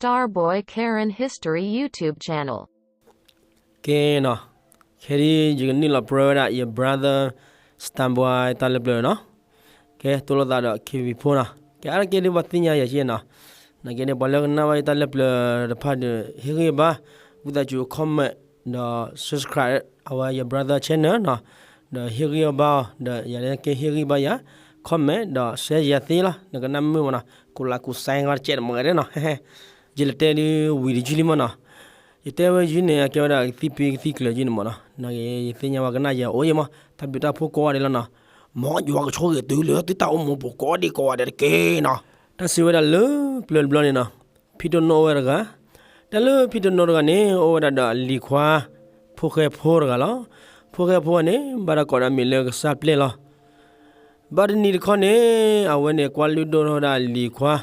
Starboy Karen History YouTube Channel. ကဲနီၤ, ခဲဒ်ယကနုာ်လီၤပြၢဝဲဒၣ်ယ brother Starboy တၢ်လၢပျၢၤနီၤ, ကဲတိၢ်လိာ်သးဒီး ခ့ဝံဖိနီၤ, ကဲအါတက့ၢ်ဒ်ပှၤသ့ၣ်ညါယၤယဲနီၤ, နာ်က့န့ၣ် ပှၤလၢကနၣ်ဘၣ်ယတၢ်လၢပျၢၤတဖၣ်ဒီး ဟ့ၣ်ဂံၢ်ဘါ, ဝံသးစူၤ comment ဒီး subscribe အဝဲယ brother channel နီၤ, ဒီးဟ့ၣ်ဂံၢ်အီၤဘါအီၤ, ဒီးယၤန့ၣ်က့ဟ့ၣ်ဂံၢ်ဘါယၤ, comment ဒီး share ယၤသ့လီၤ, နကနၣ်မုာ်မးနီၤ, ကိးလးကိးစဲဂီတကဲးတမၤဂဲၤနီၤ, ယလဲၤတဲဒ်ဝံၤတယုၢ်လံမးနီၤ, ယတဲဝဲယုၢ်န့ၣ် အကဲဝဲဒၣ်ကသံၣ်ပ့ကသံၣ်ကျၢၤယုၢ်န့ၣ်မးနီၤ, နာ်က့ယသ့ၣ်ညါဝဲကနၣ်ယၤအိၣ်ယဲမး, တၢ်ဘျုးတၢ်ဖှိၣ်ကိးဂၤဒဲးလီၤနီၤ, မ်ယွၤကဆိၣ်ဂ့ၤတုၤလၢသုတၢ်အိၣ်မူပူၤကိးဒံကိးဂၤဒဲးတက့ၢ်နီၤ, တၢ်စံးဝဲဒၣ်လၢပျၢၤတဘျီန့ၣ်နီၤ, ဖံတိၢ်နိၣ်အိၣ်ဝဲတဂၤ, တၢ်လၢဖံတိၢ်နိၣ်တဂၤန့ၣ် အိၣ်ဝဲဒၣ်ဒီးအလံၤခွါ ဖိၣ်ဃဲဖိတဂၤလီၤ, ဖိၣ်ဃဲဖိန့ၣ် ဘၣ်တၢ်ကိးဒၣ်မ့ၢ်လၢကစၢ်ပျဲၢ်လီၤ, ဘၣ်တနံၤတခီန့ၣ် အဝဲန့ၣ်ကွၢ်လုၢ်ဒိၣ်ထီၣ်ဝဲဒၣ်အလံၤခွါ,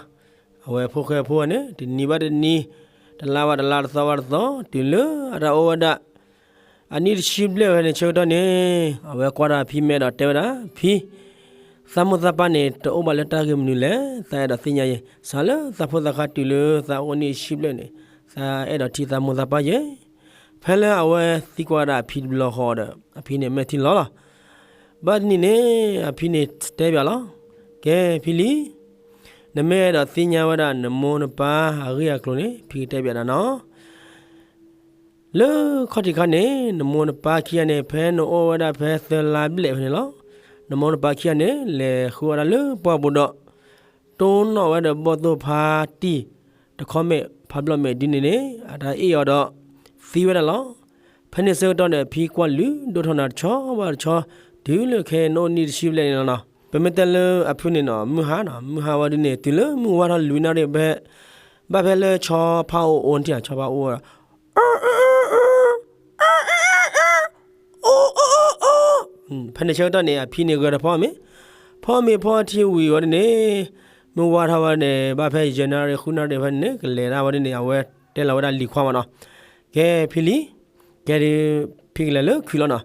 အဝဲဖိၣ်ဃဲဖိန့ၣ် တနံၤဘၣ်တနံၤ, တလါဘၣ်တလါ တသီဘၣ်တသီ, တုၤလၢအတၢ်အိၣ်ဝဲဒၣ် အနံၣ်တဆံဘျဲၣ်ဖဲန့ၣ်ဆၢကတီၢ်န့ၣ်, အဝဲကွၢ်ဒီးအဖံမဲာ်ဒီးတဲဝဲဒၣ်, ဖံ, သးမိၢ်သးပၢ်န့ၣ် တအိၣ်ဘၣ်လၢတၢ်ဂ့ၢ်မနုၤလဲၣ်, သးအဲၣ်ဒိးသ့ၣ်ညါယဲ, စးလၢသးဖိသးဃါတုၤလၢသးအိၣ်နံၣ်တဆံဘျဲၣ်န့ၣ်, သးအဲၣ်ဒိးထံၣ်သးမိၢ်သးပၢ်ယဲ, ဖဲလၢအဝဲသံကွၢ်ဝဲဒၣ်အဖံတဘျီဃီဒီး အဖံန့ၣ်မဲာ်ထံလီၤလီၤ, ဘၣ်တနံၤန့ၣ် အဖံန့ၣ်တဲဘၣ်လီၤ, ကဲဖံလံ, နမ့ၢ်အဲၣ်ဒိးသ့ၣ်ညါဝဲဒၣ်နမိၢ်နပၢ်အဂ့ၢ်အကျိၤန့ၣ် ဖံကတဲဘၣ်ဒၣ်နီၤ လၢခီၣ်ထံးခါန့ၣ် နမိၢ်နပၢ်ခံဂၤန့ၣ် ဖဲနအိၣ်ဝဲဒၣ်ဖဲသၢလါဘျဲၣ်ဖဲန့ၣ်လီၤ. နမိၢ်နပၢ်ခံဂၤန့ၣ် လဲၤဃုအီၣ်တၢ်လၢပှၢ်ပူၤဒီး တိၢ်နီၣ်ဝဲဒီးဘီၣ်သိၣ်ဖါတံၢ်တခီမဲာ် ဖးဘျီၣ်မဲာ်ဒ်န့ၣ်န့ၣ် အတၢ်အ့ၣ်အီၤဒီးသံဝဲဒၣ်လီၤ. ဖဲန့ၣ်ဆၢကတီၢ်န့ၣ် အဖံကွၢ်လုၢ်ဒိၣ်ထီၣ်နၤတဆီဘၣ်တဆီ တုၤလၢခဲအံၤနအိၣ်နံၣ်တဆံဘျဲၣ်န့ၣ်လီၤနီၤ. ပမ့ၢ်တဲလၢအဖုၣ်န့ၣ်နီၤ မုၢ်ဟါနီၤ မုၢ်ဟါဝဲဒ်န့ၣ် တုၤလၢမုၢ်ဝါထီၣ်လွံၢ်နၣ်ရံၣ်ဖဲ ဘၣ်ဖဲလၢဆီဖါအိၣ်အိၣ်န့ၣ် ဆီဖါအိၣ်အိၣ် ဖဲန့ၣ်ဆၢကတီၢ်န့ၣ် အဖံန့ၣ်ဂဲၤထီၣ်ဖီမ့ၤ, ဖီမ့ၤဖီထံဝံၤဝဲဒ်န့ၣ်, မုၢ်ဝါထီၣ်ဝဲန့ၣ် ဘၣ်ဖဲယဲၢ်နၣ်ရံၣ်ဃုနၣ်ရံၣ်ဖဲန့ၣ် ကလဲၤဒၣ်ဝဲဒ်န့ၣ် အဝဲတဲလီၤဝဲဒၣ်လံၤခွါမးနီၤ. ကဲဖံလံ, ကဲဒုး ဖံကလဲၤလၢခုးလီၤနီၤ.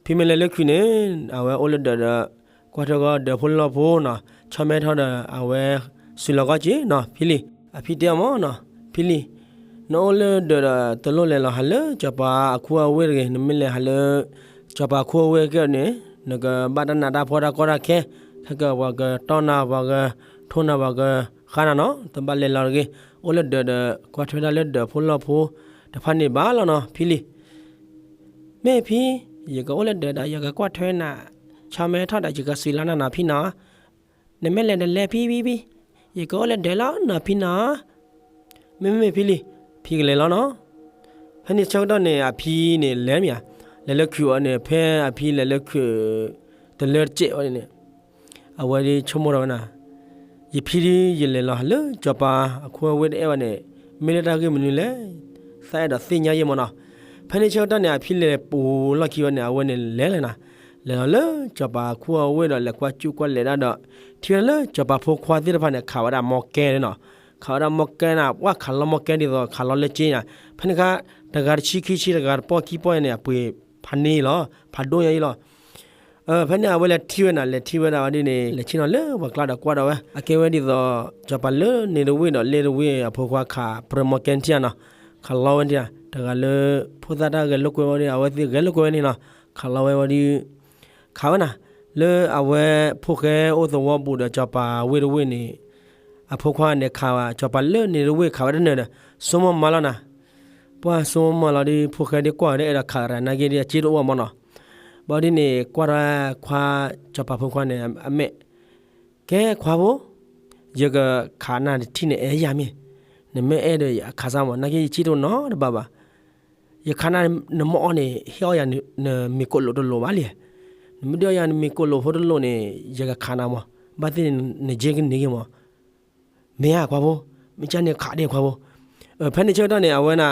ဖံမ့ၢ်လဲၤလၢခုးန့ၣ် အဝဲအိၣ်လၢဒၢးဒီး ကွၢ်ထွဲကီၢ်ဒၢးဖိလီၢ်ဖိနီၤ ဆီမဲထီၣ်ဒီး အဝဲစူၤလီၤကီၢ်က့ၤနီၤ ဖံလံ. အဖံတဲအီၤမးနီၤ ဖံလံ, နအိၣ်လၢဒၢးဒီး တလိၣ်လဲၤလီၤဟးလၢစီၤပၤအခူအဝ့ၢ်တဂ့ၤ, နမ့ၢ်လဲၤဟးလၢ စီၤပၤအခူအဝ့ၢ်ကဲန့ၣ် နကဘၣ်တၢ်နးတၢ်ဖှီၣ်တၢ်ကီတၢ်ခဲ, ခဲကပှၤကတီၢ်နၤ ပှၤကထိနၤ ပှၤကဃါနၤနီၤ တဘၣ်လဲၤလီၤတဂ့ၤ. အိၣ်လၢဒၢးဒီး ကွၢ်ထွဲဒၣ်လၢဒၢးဖိလီၢ်ဖိတဖၣ်န့ၣ်ဘၣ်လီၤနီၤ ဖံလံ. မ့ၢ်ဖံ, ယကအိၣ်လၢဒၢးဒီး ယကကွၢ်ထွဲနၤ, ဆီမဲထီၣ်ဒီး ယကစူၤလီၤနၤနီၤဖံနီၤ. နမ့ၢ်လဲၤဒီးလဲၤဖံဖံဖံ, ယကအိၣ်လၢဒၢးလီၤနီၤဖံနီၤ. မ့မ့ၢ်ဖံလံ, ဖံကလဲၤလီၤနီၤ. ဖဲန့ၣ်ဆၢကတီၢ်န့ၣ် အဖံန့ၣ်လဲၤမ့ၢ်ဧါ, လဲၤလၢခုးအီၤန့ၣ် ဖဲအဖံလဲၤလၢခုး တလၢတစဲးအီၤန့ၣ် အဝဲဒ်ဆိကမိၣ်ထီၣ်ဝဲနၤ, ယဖံဒ်ယလဲၤလီၤဟးလၢစီၤပၤအခူအဝ့ၢ်တအဲၣ်ဝဲန့ၣ် မ့ၢ်လၢတၢ်ဂ့ၢ်မနုၤလဲၣ်, သးအဲၣ်ဒိးသ့ၣ်ညါယဲမးနီၤ. ဖဲန့ၣ်ဆၢကတီၢ်န့ၣ် အဖံလဲၤပူၤလီၢ်ခံဝဲန့ၣ် အဝဲန့ၣ်လဲၤလဲၤနၤ, လဲၤလီၤလၢစီၤပၤအခူအဝ့ၢ်ဒီး လဲၤကွၢ်စူၣ်ကွၢ်လဲၤဒၣ်ဒီး ထံၣ်ဝဲဒၣ်လၢစီၤပၤဖိခွါသ့ၣ်တဖၣ်န့ၣ် ခးဝဲဒၣ်မီကဲန့ၣ်နီၤ. ခးဝဲဒၣ်မီကဲနၤ ပှၤခးလီၤမီကဲဒ်သိးခးလီၤလၢက့နၤ. ဖဲန့ၣ်အခါ တဂၤတဆံခံဆံ တဂၤတပီၢ်ခံပီၢ်န့ၣ် အပှ့ၤဖးန့ၢ်လီၤ ဖးဒိၣ်ညါအံၤလီၤ. ဖဲန့ၣ်အဝဲလဲၤထံၣ်ဝဲနၤ လဲၤထံၣ်ဝဲဒၣ်ဝဲဒ်န့ၣ် လဲၤဆ့ၣ်နီၤလၢပှၤကျါဒီးကွၢ်ဒီးဝဲ အကဲဝဲဒ်သိး စီၤပၤလၢန့ၣ်တဝ့ၢ်ဒီးလ့ၣ်တဝ့ၢ်အဖိခွါခးပြၢမီကဲထံၣ်ဧါနီၤ, ခးလီၤဝဲထံၣ်ဧါ, တဂၤလၢ ဖိသၣ်တၢ်ဂဲၤလိာ်ကွဲဝဲဒ် အဝဲသ့ၣ်ဂဲၤလိာ်ကွဲဝဲန့ၣ်လီၤ. ခးလီၤဝဲဝဲဒ် ခးဝဲနၤ လၢအဝဲဖိၣ်ဃဲအိၣ်သဝီပူၤဒီးစီၤပၤဝ့ၢ်တဝ့ၢ်န့ၣ် အဖိခွါန့ၣ်ခးဝဲ စီၤပၤလၢန့ၣ်တဝ့ၢ်ခးဝဲတနၢၤဒီး ဆိကမိၣ်မးလီၤနၤ. ပှၤဆိကမိၣ်မးလီၤဒ် ဖိၣ်ဃဲဒ်ကွၢ်ဝဲဒၣ်အဲၣ်ဒိးခးရၤ နာ်က့ဒ်အစ့တအိၣ်ဘၣ်မးနီၤ. ဘၣ်ဒ်န့ၣ် ကွၢ်တၢ်ခွါ စီၤပၤဖိခွါန့ၣ် အမဲာ် ကဲခွါဖိ, ယကခးနၤတထံၣ်န့ၣ် အဲၣ်ယၤမ့ၢ်, နမ့ၢ်အဲၣ်ဒီးယခးစၢ်မး နာ်က့ယစ့တအိၣ်နီတဘၣ်ဘၣ်. ယခးနၤ နမ့ၢ်အီၣ်န့ၣ် ဟ့ၣ်အီၣ်ယၤနမ့ၤကိးလိာ်တလိာ်ဘၣ်လံ. နမ့ၢ်ဒ့ၣ်အီၣ်ယၤနမ့ၤကိးလိာ်ဖိတလိာ်န့ၣ် ယကခးနၤမး, ဘၣ်သ့ၣ်န့ၣ် နက့ကန့ၢ်က့ၤမး. မ့ၢ်ဧါခွါဖိ, မ့ၢ်ကန့ၣ်ခးဒ့ၣ်ခွါဖိ. ဖဲန့ၣ်ဆၢကတီၢ်န့ၣ် အဝဲနၤ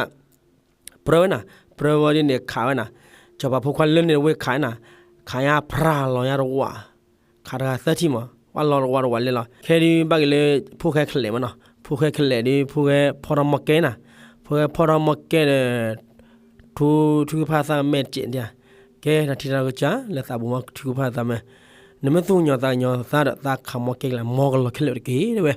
ပြၢဝဲနၤ, ပြၢဝဲဒ်န့ၣ်ခးဝဲနၤ, စီၤပၤဖိခွါလၢန့ၣ်တဝ့ၢ်ခးနၤ, ခးညါဖြၤလီၤညါတဝး, ခးတဂၤသၢထံၣ်မး, ဝဲလီၤတဝးတဝးလဲၤလီၤ. ခဲဒ်ဘၣ်က့ၤလၢ ဖိၣ်ဃဲခဲလၢာ်မးနီၤ, ဖိၣ်ဃဲခဲလၢာ်ဒ် ဖိၣ်ဃဲဖီၣ်ထီၣ်မီကဲနၤ, ဖိၣ်ဃဲဖီၣ်ထီၣ်မီကဲဒီး ထူ ထူကဖၣ်သးမဲာ်တစဲးဒၣ်, ကဲတၢ်ထံတၢ်ကစၢ်လၢသးပူၤမီ ထူကဖၣ်သးမဲာ်, နမ့ၢ်သူၣ်ကညီၤသးကညီၤသးဒီး သးခးမီကဲကလၢာ် မ်ကလီၤခဲလၢာ်တက့ၢ် တဲဝဲ.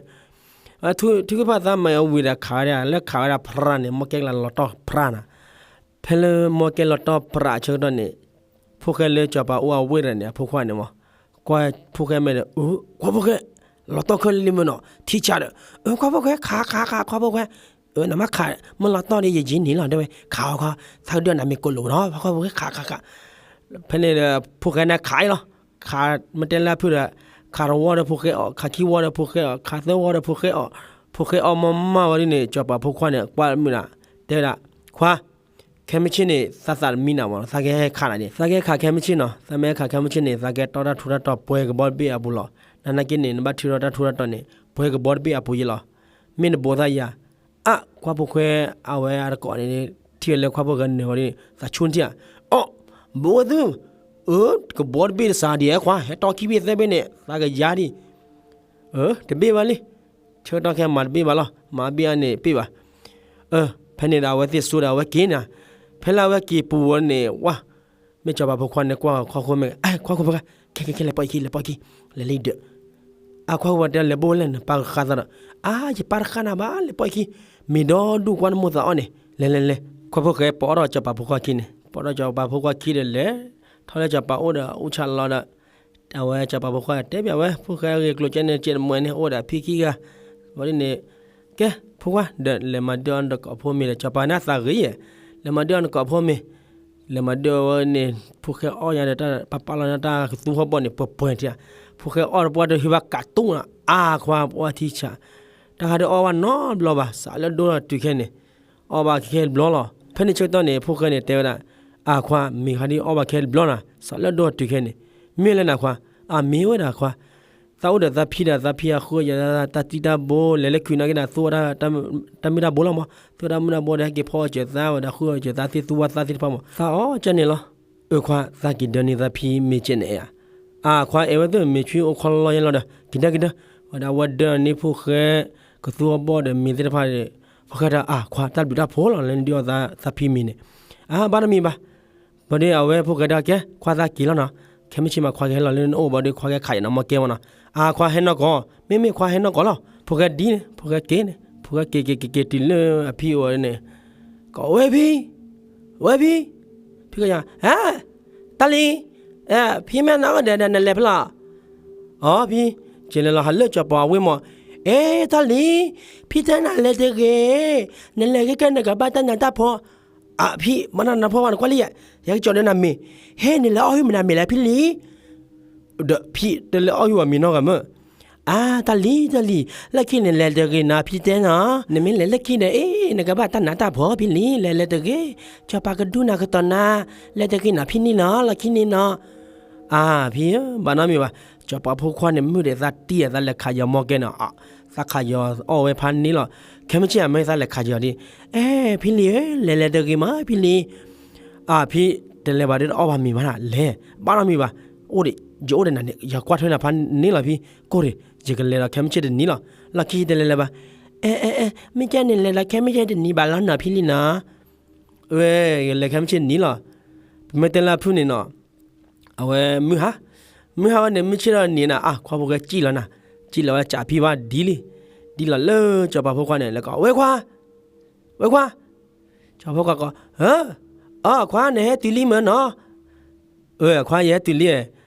ထံဂုၢ်ဖးသးမၤအဝံၤဒီးခးဝဲဒၣ် လၢခးဝဲဒၣ်ဖြးန့ၣ် မီၢ်ကဲကလၤလီၤတီၢ်ဖြးနၤ. ဖဲလၢမီၢ်ကဲလီၤတီၢ်ဖြးဆၢကတီၢ်န့ၣ် ဖိၣ်ဃဲလၢစီၤပၤအိၣ်အဝ့ၢ်ဒီးန့ၣ် အဖိခွါန့ၣ်မး ကွၢ်ဖိၣ်ဃဲမဲာ်ဒီး အၢ ကွၢ်ဖိၣ်ဃဲ လီၤတီၢ်ခဲလံမ့ၢ်နီၤ ထံဆးဒီး အၢ ကွၢ်ဖိၣ်ဃဲ ခးခးခး ကွၢ်ဖိၣ်ဃဲ အၢ နမ့ၢ်ခး မ့ၢ်လီၤတီၢ်ဒီးယယံၤန့ၣ်လီၤ တဲဝဲ ခးအီၤခး သးကဒုးနၤမ့ၢ်ကိးလိာ်နီၤ ကွၢ်ဖိၣ်ဃဲ ခးခးခး ဖဲန့ၣ်ဒီး ဖိၣ်ဃဲန့ၣ်ခးအံၤလီၤ. ခး မ့ၢ်တဲလၢဖုၣ်ဒီး ခးတဝီဒီးဖိၣ်ဃဲအီၤ ခးခံဝီဒီးဖိၣ်ဃဲအီၤ ခးသၢဝီဒီးဖိၣ်ဃဲအီၤ, ဖိၣ်ဃဲအီၣ်မးမးဝဲဒ်န့ၣ် စီၤပၤဖိခွါန့ၣ် ကွၢ်မုာ်နၤ တဲဝဲဒၣ် ခွါ ခဲမုၢ်ဆ့ၣ်န့ၣ် သးသးတမံနၤမးနီၤ သးကဟဲခးနၤဒံး သးကဟဲခးခဲမုၢ်ဆ့ၣ်နီၤ သးမ့ၢ်ဟဲခးခဲမုၢ်ဆ့ၣ်န့ၣ် သးကဲတီတၢ်ထူတၢ်တီၤပှဲၤကဘီတဘ့ၣ်အပူၤလီၤ. နနာ်က့န့ၣ် နဘၣ်ထုးထီၣ်တၢ်ထူတၢ်တီၤန့ၣ် ပှဲၤကဘီတဘ့ၣ်အပူၤယဲလီၤ. မ့ၢ်နဘိးသးယၤ အါ ကွၢ်ဖိၣ်ဃဲ အဝဲအတကိးန့ၣ် ထံၣ်ဝဲလၢခွါဖိၣ်ဃဲနၢၤဝဲဒ်န့ၣ် သးဆူၣ်ထံၣ်ဧါ အီၣ် ဘိးဝဲသု အၢ ကဘီတဘ့ၣ်တစးဒံးဧါခွါ ဟဲတီခံဘ့ၣ်သၢဘ့ၣ်န့ၣ် သးကယါဒံး အၢ တဘ့ၣ်ဘၣ်လံ ဆၢကတီၢ်ခဲမၤတဘ့ၣ်ဘၣ်လီၤ မၤဘ့ၣ်အါန့ၣ်ပ့ၣ်ဘၣ် အၢ ဖဲန့ၣ်ဒီးအဝဲသ့ၣ်ဆိဒီးအဝဲက့ၤနၤ ဖဲလၢအဝဲက့ၤပူၤဝဲန့ၣ် ဝါ မ့ၢ်စီၤပၤဖိခွါန့ၣ်ကွၢ်ခွါဖိမ့ၢ် ခွါဖိခွါ ခဲခဲခဲ လဲၤပိာ်ယခံ လဲၤပိာ်ယခံ လဲၤလၢယဒၢး အခွါဖိခွါတဲ လဲၤဘိၣ်ဝဲလဲၣ် နပၢ်ကဃါသးဒီး အါ ယပၢ်တဃါနၤဘၣ် လဲၤပိာ်ယခံ မ့ၢ်ဒီဒူၣ်ကွၢ်နမိၢ်သးအီၣ်န့ၣ် လဲၤလဲၤလဲၤ ခွါဖိၣ်ဃဲပိာ်အီၣ်ဒီးစီၤပၤဖိခွါခံန့ၣ် ပိာ်ဒီးစီၤပၤဖိခွါခံဒီးလဲၤ ထီၣ်လၢစီၤပၤအိၣ်ဒီးအူဆၣ်လီၤဒီး အဝဲစီၤပၤဖိခွါတဲဘၣ်ဝဲ ဖိၣ်ဃဲအဂ့ၢ်ကျိၤကဲန့ၣ် ကဲတမွဲန့ၣ် အိၣ်ဒီးဖံခံဂၤ ဝဲဒ်န့ၣ် ကဲ ဖိခွါ ဒီးလဲၤမၤဒုးအီၣ်နကိးဖိမ့ၤဒီး စီၤပၤန့ၣ်သးဂ့ၤယဲၢ် လဲၤမၤဒုးအီၣ်နကိးဖိမ့ၤ လဲၤမၤဒုးအီၣ်ဝဲန့ၣ် ဖိၣ်ဃဲအီၣ်ညါဒီး ပာ်ပာ်လီၤညါတၢ်ကသူဟီၣ်ဘီၣ်န့ၣ် ပှဲၤပှဲၤထံဧါ ဖိၣ်ဃဲအီၣ်တပှၢ်တဟ့ၣ်ဘၣ်ကးတူၢ်နၤ အါခွါပှၢ်ထံဆး တၢ်ဟးဒုးအီၣ်ဘၣ်နီတဘျီဘၣ် စးလၢဒိၣ်ထီၣ်တုၤခဲန့ၣ် အီၣ်ဘၣ်ခဲဘျီလီၤ ဖဲန့ၣ်ဆၢကတီၢ်န့ၣ် ဖိၣ်ဃဲန့ၣ်တဲဝဲဒၣ် အါခွါ မ့ၢ်ခါဒ်အီၣ်ဘၣ်ခဲတဘျီနၤ စးလၢဒိၣ်ထီၣ်တုၤခဲန့ၣ် မ့ၢ်လၢနခွါ အမ့ၢ်ဝဲဒၣ်ခွါ သးအိၣ်ဒီးသးဖံဒီး သးဖံအဃုအယၤ သးတၢ်တံၢ်တၢ်ဘိ လဲၤလၢခုးနာ်က့ဒီး သူဝဲတၢ်မုၢ်တၢ်ဘိလီၤမး သူဝဲတၢ်မုၢ်တၢ်ဘိဒီး ဟဲက့ၤဖီအီၣ်စၢၤသးဝဲဒီး ဃုအီၣ်စၢၤသးသ့ၣ်သူဝဲသးသ့ၣ်တဖၣ်မး သးအီၣ်ကၢန့ၣ်လီၤ အၢခွါ သးက့ၤဒၢန့ၢ်သးဖံမ့ၤကဲန့ၣ်ဧါ အါခွါ အဲၣ်ဝဲသ့ၣ်မ့ၤဆွံအိၣ်ခီလီၤယဲလီၤဒီး က့ၤဒၢက့ၤဒၢ ဝဲဒၣ်ဝဲဒၢန့ၢ်ဖိၣ်ဃဲ ကသူဟီၣ်ဘီၣ်ဒီးမ့ၤသ့ၣ်တဖၣ် ဖိၣ်ဃဲတၢ် အါခွါ တၢ်ဘျုးတၢ်ဖှိၣ်လီၤ လၢနဒုးအီၣ်သးဖံမ့ၤန့ၣ် အါ ဘၣ်တမံၤဘၣ် ဘၣ်ဒီးအဝဲဖိၣ်ဃဲတၢ်ကဲ ခွါသးက့ၤလီၤနီၤ ခဲမုၢ်ဆ့ၣ်မးခွါကဟဲလီၤလၢနအိၣ်ဘၣ်ဒီး ခွါကဟဲခးယၤနီၤ မီၢ်ကဲမနီၤ အါခွါဟဲနီၢ်ကီၢ် မ့မ့ၢ်ခွါဟဲနီၢ်ကီၢ်လီၤ ဖိၣ်ဃဲဒ်န့ၣ် ဖိၣ်ဃဲက့ၤန့ၣ် ဖိၣ်ဃဲက့ၤက့ၤက့ၤက့ၤတုၤလၢအဖံအိၣ်ဝဲန့ၣ် ကိးဝဲဖံ ဝဲဖံ ဖံကယၤ ဟဲ တၢ်လံၤ ဖံမ့ၢ်နီၢ်ကဒီးဒီးနလဲၤဖဲလဲၣ် အီ ဖံ ကလဲၤလီၤဟးလၢစီၤပၤအဝ့ၢ်မး အဲ တၢ်လံၤ ဖံတဲနၤလဲၤတဂ့ၤ နလဲၤခဲကဲနကဘၣ်တၢ်နးတၢ်ဖှီၣ် အဖံ ဘၣ်နးနးဖှီၣ်ဘၣ်နကွၢ်လံယဲ ယကကၠီၤဒီးနၤမ့ၤ ဟဲနလဲၤအီၣ်ဟုၣ်မနၤမ့ၤလဲၣ်ဖံလံၤ ဒီးဖံတဲလဲၤအီၣ်ဟုၣ်ဝဲမ့ၤနီၢ်ဂၤမ့ၢ် အါ တၢ်လံၤ တၢ်လံၤ လၢခံန့ၣ်လဲၤတဂ့ၤနၤဖံတဲနီၤ နမ့ၢ်လဲၤလၢခံဒီး အ့ နကဘၣ်တၢ်နးတၢ်ဖှီၣ်ဖံလံၤ လဲၤလဲၤတဂ့ၤ စီၤပၤကဒူနၤကတီၤနၤ လဲၤတဂ့ၤနၤဖံန့ၣ်နီၤ လီၢ်ခံန့ၣ်နီၤ အါ ဖံဧၢ ဘၣ်နီတမံၤဘၣ် စီၤပၤဖိခွါန့ၣ် မုၢ်ဒီးသးတံၢ်အသးလဲၤခးယီၤမီၢ်ကဲနီၤ သးခးယီၤအီၣ်ဝဲဖးန့ၣ်လီၤ ခဲမုၢ်ဆ့ၣ်အမဲာ်သးလဲၤခးယီၤဒ် အဲ ဖံလံၤဧၢ လဲၤလဲၤတဂ့ၤမးဖံလံၤ အါ ဖံ တလဲၤဘၣ်ဒီးတအီၣ်ဘၣ်မ့ၤဘၣ်နၤ လဲၤ ဘၣ်နီတမံၤဘၣ် အိၣ်ဒံး ယအိၣ်ဒီးနၤန့ၣ် ယကွၢ်ထွဲနၤဖးန့ၣ်လီၤဖံ ကိၢ်ဒံး ယကလဲၤဒီးခဲမုၢ်ဆ့ၣ်တနံၤလီၤ လီၢ်ခံတလဲၤလၢၤဘၣ် အဲ အဲ အဲ မ့ၢ်ကဲန့ၣ်လဲၤဒီးခဲမုၢ်ဆ့ၣ်တနံၤဘၣ်လီၤနီၤဖံလံၤနီၤ ဝဲ လဲၤခဲမုၢ်ဆ့ၣ်တနံၤလီၤ ပမ့ၢ်တဲလၢအဖုၣ်န့ၣ်နီၤ အဝဲမုၢ်ဟါ မုၢ်ဟါဝဲန့ၣ် မုၢ်ဆ့ၣ်ထီၣ်နံၤနၤ အါ ခွါဖိၣ်ဃဲစံၣ်လီၤနၤ စံၣ်လီၤဝဲစးဖံဘၣ်ဒ်လံ ဒ်လီၤလၢစီၤပၤဖိခွါန့ၣ် လဲၤကိး ဝဲခွါ ဝဲခွါ စီၤပၤဖိခွါကိး ဟၢ အါ ခွါ နဟဲတုၤလံမ့ၢ်နီၤ အၢ ခွါ ယဟဲတုၤလံ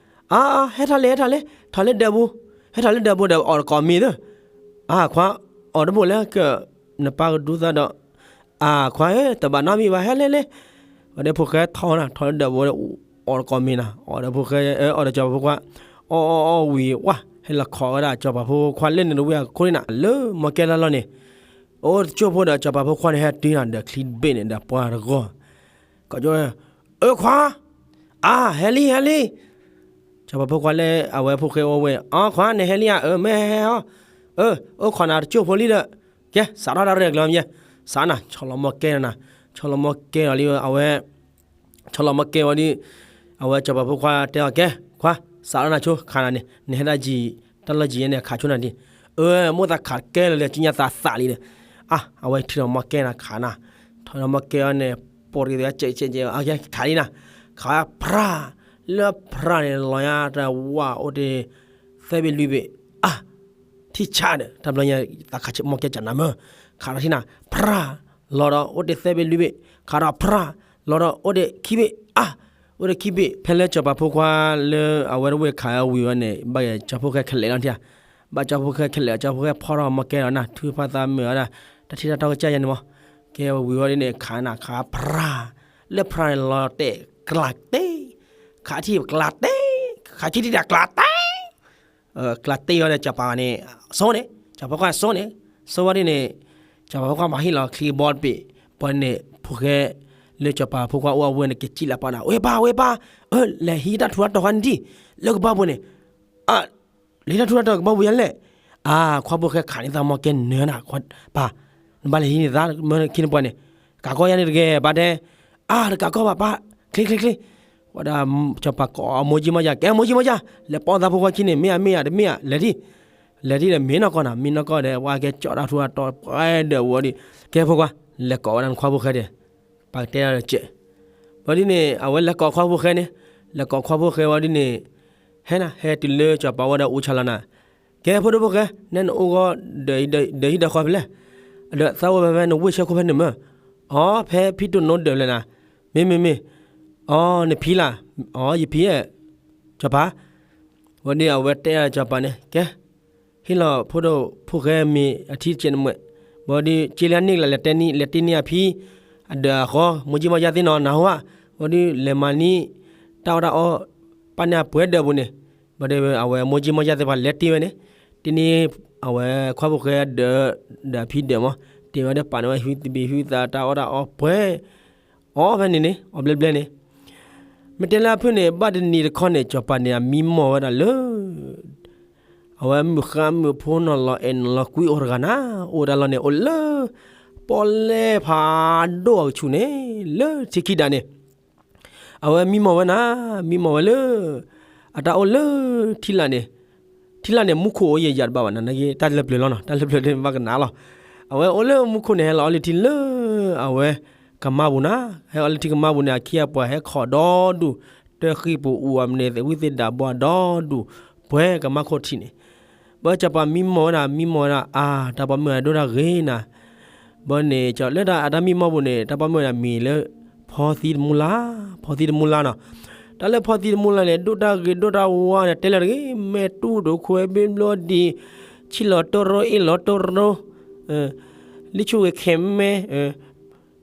အါ အါ ဟဲထီၣ်လံ ဟဲထီၣ်လံ ထီၣ်လၢဒၢးပူၤ ဟဲထီၣ်လၢဒၢးပူၤဒီးအီၣ်တကိးမ့ၤသၢ အါ ခွါ အီၣ်တဘိလဲၣ်က နပၢ်ကဒူသးဒီး အါ ခွါဧၢ တဘၣ်နီတမံၤဘၣ် ဟဲလဲၣ်လဲၣ် ဝဲဒီးဖိၣ်ဃဲထီၣ်နၤ ထီၣ်လၢဒၢးပူၤ အီၣ်တကိးမ့ၤနၤ အီၣ်ဒီးဖိၣ်ဃဲ အီၣ်ဒီးစီၤပၤဖိခွါ အီၣ်အီၣ်အီၣ်ဝံၤ ဝါ ဟဲလီၤခိးဝဲဒၣ်စီၤပၤဖိခွါလၢန့ၣ်တဝံၤအခိၣ်န့ၣ်နၤ လၢမီၢ်ကဲလၢ်လီၢ်န့ၣ် အိၣ်တကၠိၢ်ဖိဒီးစီၤပၤဖိခွါန့ၣ် ဟဲတုၤနၤဒီးချံတဘ့ၣ်န့ၣ် ဒီးပှၤတဂီၢ် ကိးကၠိ အၢ ခွါ အါ ဟဲလံ ဟဲလံ စီၤပၤဖိခွါလၢအဝဲဖိၣ်ဃဲအိၣ်ဝဲ အါ ခွါ နဟဲလံဧါ အၢ မ့ၢ်ဟဲဟဲအီၤ အၢ အိၣ်ခိးနၤတကၠိၢ်ဖိလံဒီး ကဲ စးထီၣ်တၢ်ရဲၣ်ကျဲၤမ့ၢ် စးနၤ ဆီလီၤမီၢ်ကဲနၤ ဆီလီၤမီၢ်ကဲအီၤလံ အဝဲ ဆီလီၤမီၢ်ကဲဝံၤဒီး အဝဲစီၤပၤဖိခွါတဲအီၤ ကဲ ခွါ စးထီၣ်နၤဆိ ခးနၤန့ၣ် နဟဲတၢ်ယံၤ တၢ်လီၢ်ယံၤန့ၣ် ခးဆိနၤဒံး အၢ မိၢ်သးခးကဲလၢာ်လၢာ် ကညါသးသးလံဒီး အါ အဝဲထံၣ်ဒီးမီၢ်ကဲနၤခးနၤ ထီၣ်ဒီးမီၢ်ကဲအီၤန့ၣ် ပိာ်တက့ၤသးကဲးကဲးကဲး အါ ကဲ ခးလံနၤ ခးဝဲဖြး လၢဖြးန့ၣ် လီၤညါတဝၢ်အိၣ်တ့ၢ် သၢဘ့ၣ်လွံၢ်ဘ့ၣ် အါ ထံၣ်ဆးဒီး တၢ်ဘျီညါ သးခးမီကဲစးနးမၢ်, ခးထီၣ်ထံၣ်နၤ ဖြၣ်, လီၤဒီးအိၣ်တ့ၢ်သၢဘ့ၣ်လွံၢ်ဘ့ၣ်, ခးထီၣ်ဖြၣ်, လီၤဒီးအိၣ်တ့ၢ်ခံဘ့ၣ်, အါ, အိၣ်တ့ၢ်ခံဘ့ၣ်, ဖဲလၢစီၤပၤဖိခွါလၢအဝဲတဝ့ၢ်ခးဝံၤဝဲန့ၣ် ဘၣ်ကဲကၠီဖိၣ်ဃဲခဲလၢာ်လီၤထံၣ်ဧါ, ဘၣ်ကၠီဖိၣ်ဃဲခဲလၢာ် ကၠီဖိၣ်ဃဲဖီထီၣ်မီကဲဒီးနၢ် ထုကဖၣ်သးမုာ်ဝဲဒၣ် တၢ်ထံၣ်တၢ်တီကစၢ်ယဲန့ၣ်မး, ကဲဝံၤဝဲဒ်န့ၣ် ခးနၤခးဖြၣ်, လၢဖြၣ်န့ၣ်လီၤတဲာ်ကျးတ့ၢ်, ခးထံၣ်ကျးတ့ၢ်, ခးထံၣ်ထံၣ်ဒၣ်ကျးတ့ၢ် ကျးတ့ၢ်ဝဲဒီးစီၤပၤန့ၣ် စိန့ၣ်, စီၤပၤဖိခွါစိန့ၣ်, စိဝဲဒ်န့ၣ်, စီၤပၤဖိခွါမၤဟ့ၣ်လီၤချံကဘီတဘ့ၣ်, ပှၤန့ၣ် ဖိၣ်ဃဲ လၢစီၤပၤဖိခွါအိၣ်အဝဲန့ၣ် ကစံၣ်လၢပာ်နၤ ဝဲပၢ် ဝဲပၢ်, အၢ လဲၤဟံးတၢ်ထူးတၢ်တီၤခါန့ၣ်ဒံး, လၢကဘီပူၤန့ၣ်, အၢ လဲၤဟံးတၢ်ထူးတၢ်တီၤကဘီပူၤယဲလဲၣ်, အါ ခွါဖိၣ်ဃဲခးန့ၢ်သးမီကဲနၢၤနၤ, ပၢ်, နဘၣ်လဲၤဟံးန့ၢ်သးမီခံန့ၣ်ပှၤန့ၣ်, ကးကီယါန့ၣ်တဂ့ၤ ပၢ်တဲ, အါ တကးကီဘၣ်ပၢ်, ချ့ချ့ချ့ ဝဲဒၣ်စီၤပၤကိးမိၢ်ကံမိၢ်ယါ ကဲမိၢ်ကံမိၢ်ယါ, လဲၤပိာ်သးဖိခွါခံန့ၣ် မ့ၢ်ဧါမ့ၢ်ဧါတမ့ၢ်ဧါ လဲၤဒံး, လဲၤဒံးဒီးမ့ၢ်နီၢ်ကီၢ်နၤ မ့ၢ်နီၢ်ကီၢ်ဒီး ပှၤကဲကၠီတၢ်ထူးတၢ်တီၤပှဲၤဒီးဝဲဒ်, ကဲဖိခွါ, လဲၤကိးဝဲဒၣ်နခွါဖိၣ်ဃဲဒီး, ပကတဲဒ်စဲး, ဝဲဒ်န့ၣ် အဝဲလဲၤကိးခွါဖိၣ်ဃဲန့ၣ်, လဲၤကိးခွါဖိၣ်ဃဲဝဲဒ်န့ၣ်, ဟဲနၤ ဟဲတုၤလၢစီၤပၤဝဲဒၣ်အူဆါလီၤနၤ, ကဲဖိဒိၣ်ဖိၣ်ဃဲ နဲနအိၣ်ဂီၢ် ဒီးဟံၣ်ဒီးဃီဖဲလဲၣ်, ဒီးသးဝဲဖဲဖဲနဝ့ၢ်ဆၢခိၣ်ဖဲန့ၣ်မၢ်, အီ ဖဲဖံတိၢ်နိဒၢးလဲၣ်နၤ, မ့မ့မ့ၢ်, အီ နဖံလၢ်, အီ ယဖံ, စီၤပၤ, ဝဲဒ်အဝဲတဲစီၤပၤန့ၣ် ကဲ, ဟ့ၣ်လီၤဖိဒိၣ်ဖိၣ်ဃဲမ့ၤအထံတစဲးနမှဲး, ဘၣ်ဒ်က့လၢအန့ၣ်လၢလဲၤတဲန့ၢ် လဲၤတ့န့ၢ်အဖံ, အဒၢးအဃီ မိၢ်ကံမိၢ်ယါသ့ၣ်နီၤ နၢ်ဟူဧါ, ဘၣ်ဒ်လဲၤမၤန့ၢ်, တၢ်အီၣ်တၢ်အီ, ပာ်န့ၢ်အပှဲၤဒၢးပူၤန့ၣ်, ဘၣ်ဒ်အဝဲမိၢ်ကံမိၢ်ယါသ့ၣ်တဖၣ်လဲၤတ့ဝဲန့ၣ်, တ့န့ၢ်, အဝဲခွါဖိၣ်ဃဲဒၢး, ဒီးအဖံဒၢးမး, တ့ဝဲဒၣ်ပာ်န့ၢ်ဝဲဟုသဘံၤဟုသးတၢ်အီၣ်တၢ်အီပှဲၤ, အီဖဲန့ၣ်န့ၣ် အီဘျဲဘျဲန့ၣ်, မ့ၢ်တဲလၢအဖုၣ်န့ၣ် ဘၣ်တနံၤတခီန့ၣ် စီၤပၤန့ၣ် အမံမီၢ်ဝဲဒၣ်လၢ အဝဲမုၢ်ဃါမုၢ်ဖိနီၤလီၤအဲၣ်နီၤလီၤကွံအိၣ်တဂၤနၤ, အိၣ်ဝဲဒၣ်လီၤန့ၣ် အိၣ်လၢ ပီၣ်လဲၣ်ဖးဒိၣ်အကဆူၣ်န့ၣ် လၢထံခံဒးန့ၣ်, အဝဲမံမီၢ်ဝဲနၤ, မံမီၢ်ဝဲလၢ အတၢ်အိၣ်လၢထံလာ်န့ၣ်, ထံလာ်န့ၣ် မူခိၣ်အိၣ်ယဲၢ်ယၤတဘၣ်ဘၣ်နၤ, တၢ်လၢပျၢၤလီၤနီၤ, တၢ်လၢပျၢၤန့ၣ်ဘၣ်ကနၣ်လီၤ, အဝဲအိၣ်လၢမူခိၣ်န့ၣ် ဟဲလီၤအီလုၢ်ထံလၢ အဝဲ ကမါပူၤနၤ, ဟဲအီလုၢ်ထံကမါပူၤန့ၣ် အခံအပှၤဟဲခီၣ်ဒီဒူၣ်, တၢ်ဃံပူၤအူအီၤမနုၤ သ့ၣ်ဝံသ့ၣ်ဒၣ်ဘှါဒီဒူၣ်, ပှဲၤကမါခိၣ်ထံးန့ၣ်, ဘၣ်စီၤပၤမံမီၢ်ဝဲဒၣ် မံမီၢ်ဝဲဒၣ် အါ တၢ်ပိာ်မုၣ်အဒိၣ်တၢ်ဂ့ၤနၤ, ဘၣ်န့ၣ် လၢအတၢ်မံမီၢ်ပူၤန့ၣ် တၢ်ပိာ်မုၣ်ဝဲဒၣ်မံၤလၢ ဖီသံတမူလၢ်, ဖီသံတမူလၢ်နီၤ, တၢ်လၢဖီသံတမူလၢ်န့ၣ် ဒိၣ်တၢ်ဂ့ၤဒိၣ်တၢ်ဝါန့ၣ် တဲလၢတဂ့ၤ မဲာ်တူၢ်တခွဲဘ့ဘျီဒံး, ဆံၣ်လီၤတရိ အ့ၣ်လီၤတရိ လံဆူၣ်ဂ့ၤခဲမဲ,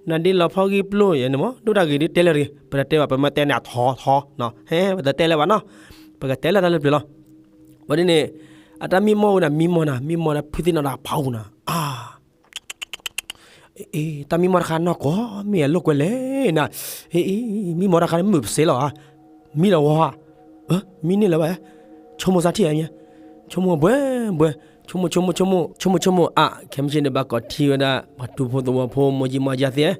နဒ့လီၤဖီဂံၢ်ပျိယဲန့ၣ်မး ဒိၣ်တၢ်ဂ့ၤဒ်တဲလၢတဂ့ၤ ပတတဲဘၣ် ပမ့ၢ်တဲန့ၣ်အထီထီ, ဟဲ ပတတဲလၢၤဘၣ်နီၤ, ပကတဲလၢတၢ်လၢပျၢၤလီၤ, ဝဲဒ်န့ၣ်, အတၢ်မံမီၢ်ဝဲဒၣ် မံမီၢ်နၤ မံမီၢ်ဒၣ်ဖုသ့ၣ်နီၣ်တၢ်ဖီအူနၤ, အါ တၢ်မံမီၢ်တခါနီၢ်ကီၢ် မ့ၢ်အလိာ်ကွဲလဲၣ်နၤ, မံမီၢ်တၢ်ခါန့ၣ်မုာ်ပစ့လီၤဧါ, မံလီၤဝီဧါ, မံန့ၢ်လၢၤဘၣ်, ဆိကမိၣ်သးထံၣ်ဧါမ့ၢ်, ဆိကမိၣ်ဘှဲဘှဲ, ဆိကမိၣ်ဆိကမိၣ်ဆိကမိၣ်ဆိကမိၣ်အါ, ခဲမုၢ်ဆ့ၣ်န့ၣ် ဘၣ်ကိးထံၣ်ဝဲဒၣ် ပှၤတူဖိသဝီဖိ မိၢ်ကံမိၢ်ယါသ့ၣ်,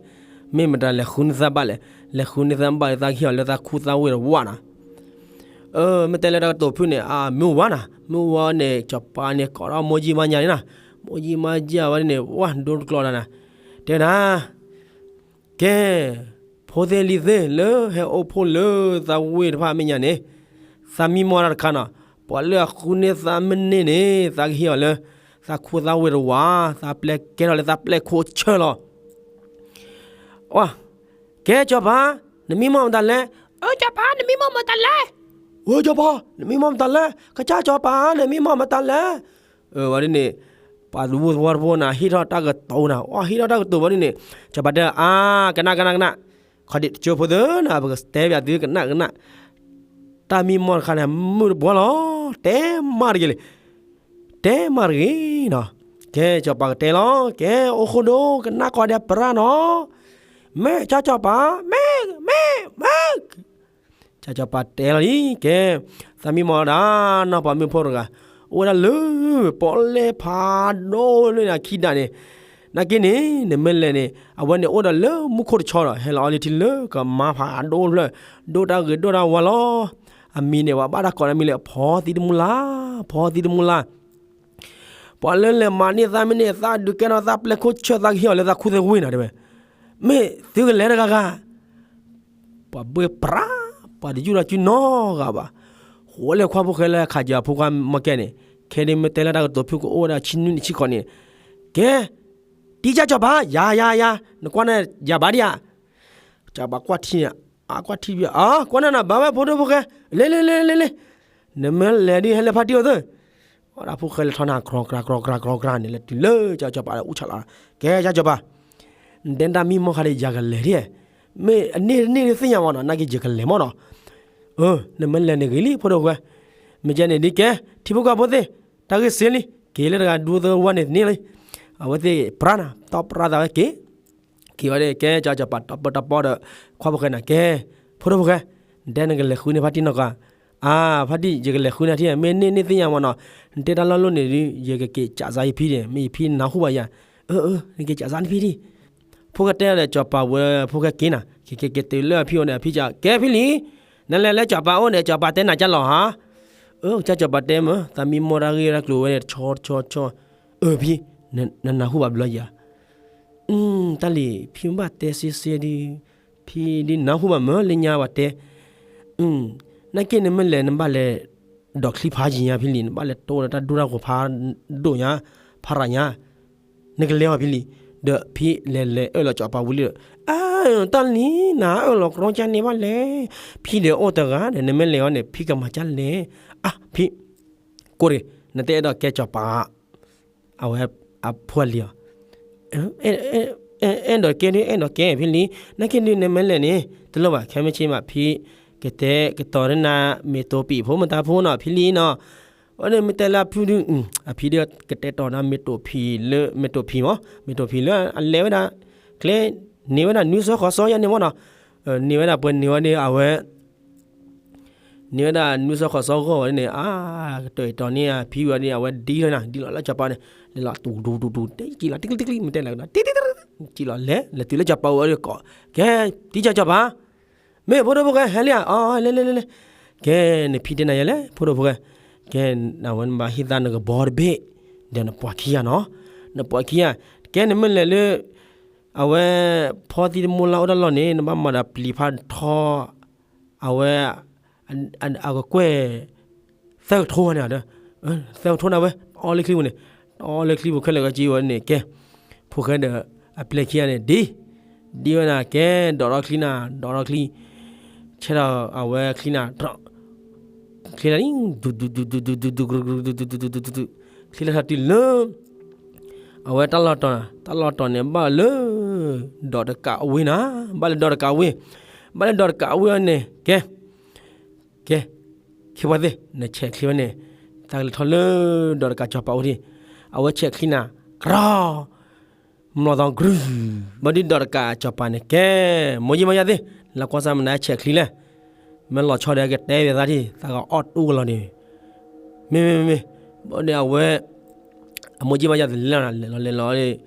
မ့ၢ်မတၤလဲၤဃုန့ၢ်သးဘၣ်လဲၣ်, လဲၤဃုန့ၢ်သးဘၣ်လၢသးကဟ့ၣ်အီၤလၢသးခူသးဝ့ၢ်တဝၢ်နၤ မ့ၢ်တဲလၢတၢ်ကတိၤဖုၣ်န့ၣ် အမုၢ်ဝါနၤ မုၢ်ဝါန့ၣ် စီၤပၤန့ၣ် ကိးဒီးမိၢ်ကံမိၢ်ယါန့ၣ်နၤ, မိၢ်ကံမိၢ်ယါဝဲန့ၣ် ဝါဒိတကျီၢ်နၤ, တဲနၤ, ကဲ, ဖိသ့ၣ်လံၤသ့ၣ်လၢဟဲအိၣ်ဖှိၣ်လၢသးဝ့ၢ်တဖၣ်အမဲာ်ညါန့ၣ်, သးမံမီၢ်တၢ်တခါနီၤ, ပှၤလၢအဃုန့ၢ်သးမ့ၢ်န့ၢ်န့ၣ် သးကဟ့ၣ်အီၤလၢ သးခူသးဝ့ၢ်တဝၢ်, သးပျဲကဲထီၣ်လၢသးပျဲခိၣ်ဆၢလီၤ အ, ကဲစီၤပၤ, နမံမီၢ်မတၤလဲၣ်, အၢ စီၤပၤ နမံမီၢ်မတၤလဲၣ်, အၢ စီၤပၤ နမံမီၢ်မတၤလဲၣ်, ကစၢ်စီၤပၤ နမံမီၢ်မတၤလဲၣ်, အၢ ဝဲဒ်န့ၣ်, ပှၤတဝူသဝီတဖိနၤ ဟ့ၣ်ထီၣ်တၢ်ကတိၤနၤ, အဟ့ၣ်ထီၣ်တၢ်ကတိၤဝဲဒ်န့ၣ်, စီၤပၤတဲ အါ ကနၣ် ကနၣ် ကနၣ်, ခီဒံးတကၠိဖိသၢနၤ ပကတဲပၠးသုကနၣ်ကနၣ် တၢ်မံမီၢ်တခါန့ၣ် မုာ်တဘှီလီၤ, တဲမးတဂ့ၤလံ, တဲမးတဂ့ၤနီၤ, ကဲ စီၤပၤကတဲလီၤ, ကဲ အိၣ်ဃိဒိ ကနၣ်ကိးဂၤဒဲးပြးနီၤ, မ့ၢ် ကစၢ်စီၤပၤ မ့ၢ် မ့ၢ် မ့ၢ်, ကစၢ်စီၤပၤတဲလီၤလံ, ကဲ သးမံမီၢ်ဒၣ် နီၢ်ပၤမုၣ်ဖိတဂၤ အိၣ်ဝဲဒၣ်လၢ ပီၣ်လဲၣ်ဖးဒိၣ်လၢခံဒးန့ၣ်, နာ်က့န့ၣ် နမ့ၢ်လဲၤန့ၣ် အဝဲန့ၣ်အိၣ်ဒီးလၢမူခိၣ်တဆီဒီး ဟဲလီၤအီလုၢ်ထံလၢကမါဖးဒိၣ်ဖျၢၣ်, ဒိၣ်တၢ်ဂ့ၤဒိၣ်တၢ်ဝါလီၤ, အမံၤန့ၣ် ပှၤဘၣ်တၢ်ကိးန့ၣ်မံၤလၢ ဖီသံတမူလၢ်, ဖီသံတမူလၢ် ပှၤလၢလဲၤမၤန့ၢ်သးမ့ၢ်န့ၢ် သးဒုးကဲထီၣ်သးပျဲခိၣ်ဆၢသးကဟ့ၣ်အီၤလၢသးခူသးဝ့ၢ်နၤတဲဝဲ, မ့ၢ်သုကလဲၤတဂၤဂၤ, ပှၤဘှ့ပြး, ပှၤတယူၢ်ထီၣ်စုနီတဂၤဘၣ်, ဃိးလၢခွါဖိၣ်ဃဲလၢခးက့ၤအဖိခွါမီၢ်ကဲန့ၣ်, ခဲဒ်မ့ၢ်တဲလၢတၢ်ကတိၤဖုၣ်ကအိၣ်ဝဲဒၣ်ဆံနွံနံၣ်ဆံဃိးနံၣ်, ကဲ, တံကၢ်စီၤပၤ, ယၤယၤယၤ, နကွၢ်န့ၣ် ယၤဘၣ်ဒံးဧါ, စီၤပၤကွၢ်ထံန့ၣ်, အကွၢ်ထံဘၣ်, အကွၢ်န့ၣ်နၤဘၣ်ဝဲဖိဒိၣ်ဖိၣ်ဃဲ, လဲၤလဲၤလဲၤလဲၤလဲၤ, နမ့ၢ်လဲၤဒ်ဟဲလၢဖါတံၢ်အိၣ်သ့ၣ်, အဒၣ်ဖိၣ်ဃဲလဲၤထီၣ်န့ၣ် ကြီကြၤကြီကြၤကြီကြၤန့ၣ် လဲၤတုၤလၢကၠီစီၤပၤဒီးအူဆၣ်လီၤ, ကဲကၠီစီၤပၤ, နတဲတၢ်မံမီၢ်ခါဒီး ယၤကလဲၤဒ်, မ့ၢ်အန့ၢ်တန့ၢ်ဒ်သ့ၣ်ညါမးနီၤ, နာ်က့ယကလဲၤမီၢ်နီၤ, အၢ, နမ့ၢ်လဲၤန့ၣ်ဂ့ၤလံ ဖိဒိၣ်ဖိၣ်ဃဲ, မ့ၢ်ကဲန့ၣ်ဒ်ကဲ, ထံဖိကီၢ်ဖိသ့ၣ်, တၢ်ဂ့ၢ်စ့လံ, က့ၤလၢတဂၤဒူသဝဲန့ၣ်န့ၢ်လံ, အဝဲသ့ၣ်ပြၢနၤ, တီပရၢသးဝဲက့ၤ က့ၤဝဲဒၣ် ကဲကၠီစီၤပၤတီပၢတီပီဒီး ခွါဖိၣ်ဃဲန့ၣ် ကဲ, ဖိဒိၣ်ဖိၣ်ဃဲ, နတဲနကလဲၤဃုန့ၢ်ဖါတံၢ်နီၢ်ကီၢ်, အါ, ဖါတံၢ် ယကလဲၤဃုန့ၢ်ထံၣ်, မ့ၢ်န့ၢ်န့ၢ်သ့ၣ်ညါမးနီၤ, နတဲတၢ်လီၢ်လိၣ်န့ၣ်ဒီး ယကက့ၤကးစါယဖံဒံး, မ့ၢ်ယဖံနၢ်ဟူဘၣ်ယၤ, အၢ, နက့ၤကးစါနဖံဒံး, ဖိၣ်ဃဲတဲဒီး စီၤပၤဝဲဖိၣ်ဃဲက့ၤနၤ, က့ၤက့ၤက့ၤတုၤလၢအဖံအိၣ်န့ၣ် အဖံက, ကဲဖံလံ, နလဲၤလၢစီၤပၤအိၣ်န့ၣ် စီၤပၤတဲနၤကၢ်လီၤဟါ, အၢ, ကၢ်စီၤပၤတဲမ့ၢ် သးမံမီၢ်တၢ်ဂ့ၢ်တၢ်ကျိၤဝဲန့ၣ် တဆီတဆီတဆီ, အၢ ဖံ, နနၢ်ဟူဘၣ်ဘျီယၤ တၢ်လံၤ ဖံဘၣ်တဲစ့စ့ဒီး, ဖံဒ်နၢ်ဟူဘၣ်မ့ၢ်လၢညါဘၣ်တဲ, နာ်က့နမ့ၢ်လဲၤ နဘၣ်လဲၤဒိးချံဖးယံၤညါဖံလံ, နဘၣ်လဲၤတိဒီးတၢ်ဒူတၢ်ဃိၤဖးဒိၣ်ညါ, ဖးရၤညါ, နကလဲၤအီၤဖံလံ, ဒီးဖံလဲၤလဲၤအၢၣ်လီၤစီၤပၤဝံၤလံဒီး, အၢ, တၢ်လံၤ နအၢၣ်လီၤကြီကၢ်န့ၣ်ဘၣ်လဲၣ်, ဖံဒီးအိၣ်တဂၤဒီး နမ့ၢ်လဲၤအီၤန့ၣ် ဖံကမၤကၢ်လဲၣ်, အါ ဖံ ကိးတဂ့ၤ, နတအဲၣ်ဒိးကဲစီၤပၤ, အဝဲအဖိအလံၤအီၤ, အဲၣ်ဒိးကဲဒုး အဲၣ်ဒိးကဲဖံလံ, နာ်က့ဒုးနမ့ၢ်လဲၤန့ၣ် တလိၣ်ဘၣ်, ခဲမုၢ်ဆ့ၣ်မး ဖံကတဲကတီၤဒ်နၤ မ့ၢ်တိာ်ပံာ်ဖိမတၤဖိနီၤ ဖံလံနီၤ, အဝဲန့ၣ်မ့ၢ်တဲလၢအဖုဒုး, အဖံဒုးကတဲတီၤနၤ မ့ၢ်တိာ်ဖံလၢ မ့ၢ်တိာ်ဖံမး မ့ၢ်တိာ်ဖံလၢအလဲၤဝဲဒၣ်, ကျဲ, န့ၢ်ဝဲဒၣ်နွံစီၤဃိးစီၤယါန့ၣ်မးနီၤ, န့ၢ်ဝဲဒၣ်ပှဲၤန့ၢ်ဝဲဒၣ်အဝဲ န့ၢ်ဝဲဒၣ်နွံစီၤဃိးစီၤဂီၢ်ဝဲန့ၣ် အါ, ကတီၤအံၤတီၤန့ၢ်အဖံဝဲန့ၣ် အဝဲဒ်လီၤနၤ ဒ်လီၤလၢစီၤပၤန့ၣ်, လဲၤလီၤတူတူတူတူ တဲကံလီၤ တံကျံတံကျံ မ့ၢ်တဲလဲၣ်ကဒီး တံတံတံ ကံလီၤလဲၤ လဲၤတုၤလၢစီၤပၤအိၣ်ဝဲဒီးကိး, ကဲ, တံကၢ်စီၤပၤ, မ့ၢ်ဖိဒိၣ်ဖိၣ်ဃဲ ဟဲလံဧါ, အီ လဲၤလဲၤလဲၤလဲၤ, ကဲ, နဖံတဲနၤယဲလဲၣ် ဖိဒိၣ်ဖိၣ်ဃဲ, ကဲ, အဝဲနဘၣ်ဟ့ၣ်သါနကဘီတဘ့ၣ်, ဒီးနပှၤခံဂၤနီၤ, နပှၤခံဂၤ, ကဲ နမ့ၢ်လဲၤလၢ အဝဲ ဖီသံတမူလၢအိၣ်တၢ်လီၢ်န့ၣ် နဘၣ်မၤဒီးပျံၤဖးထီ အဝဲ အကကွဲၢ် သၢကထိန့ၣ်ဒီး သၢကထိန့ၣ်ဝဲ အီလၢချံပူၤန့ၣ် အီလၢချံပူၤခဲလၢာ်ကစ့ဝဲန့ၣ် ကဲ ဖိၣ်ဃဲဒီး အပျဲၢ်ခံဂၤန့ၣ် ဒ် ဒ်ဝဲဒၣ်ကဲ ဒိးထီၣ်ချံနၤ ဒိးထီၣ်ချံ ဆဲးဒီးအဝဲချံနၤ ချံနၤ ဒူ ဒူ ဒူ ဒူ ဒူ ဒူ ဒူ ဒူ ဒူ ဒူ ဒူ ချံနၤထီၣ်တုၤလၢ အဝဲတၢ်လီၢ်တီၤ တၢ်လီၢ်တီၤန့ၣ် ဘၣ်လၢ ဒီးတကးအဝ့ၢ်နၤ ဘၣ်လၢဒီးတကးအဝ့ၢ် ဘၣ်လၢဒီးတကးအဝ့ၢ်အီၤန့ၣ် ကဲ ကဲ ခ့ပှၤသ့ၣ် နဆဲးချံဝဲန့ၣ် သးကလဲၤထီၣ်လၢဒီးတကးစီၤပၤအိၣ်ဒံး အဝဲဆဲးချံနၤ ကြီ မျိာ်သီ ကြူ ဘၣ်ဒုးဒီးတကးစီၤပၤန့ၣ် ကဲ မိၢ်ယံမါယါသ့ၣ် လၢကွၢ်စၢ်မနုၤဆဲးချံလဲၣ် မ့ၢ်လီၤဆီဒီးကတဲဝဲသးဒံး သးကအီၣ်တူၢ်ကလီၤန့ၣ် မ့မ့မ့မ့ၢ် ဘၣ်ဒီးအဝဲ အမိၢ်ယံမါယါသ့ၣ်လဲၤလီၤ လဲၤလီၤလဲၤလီၤ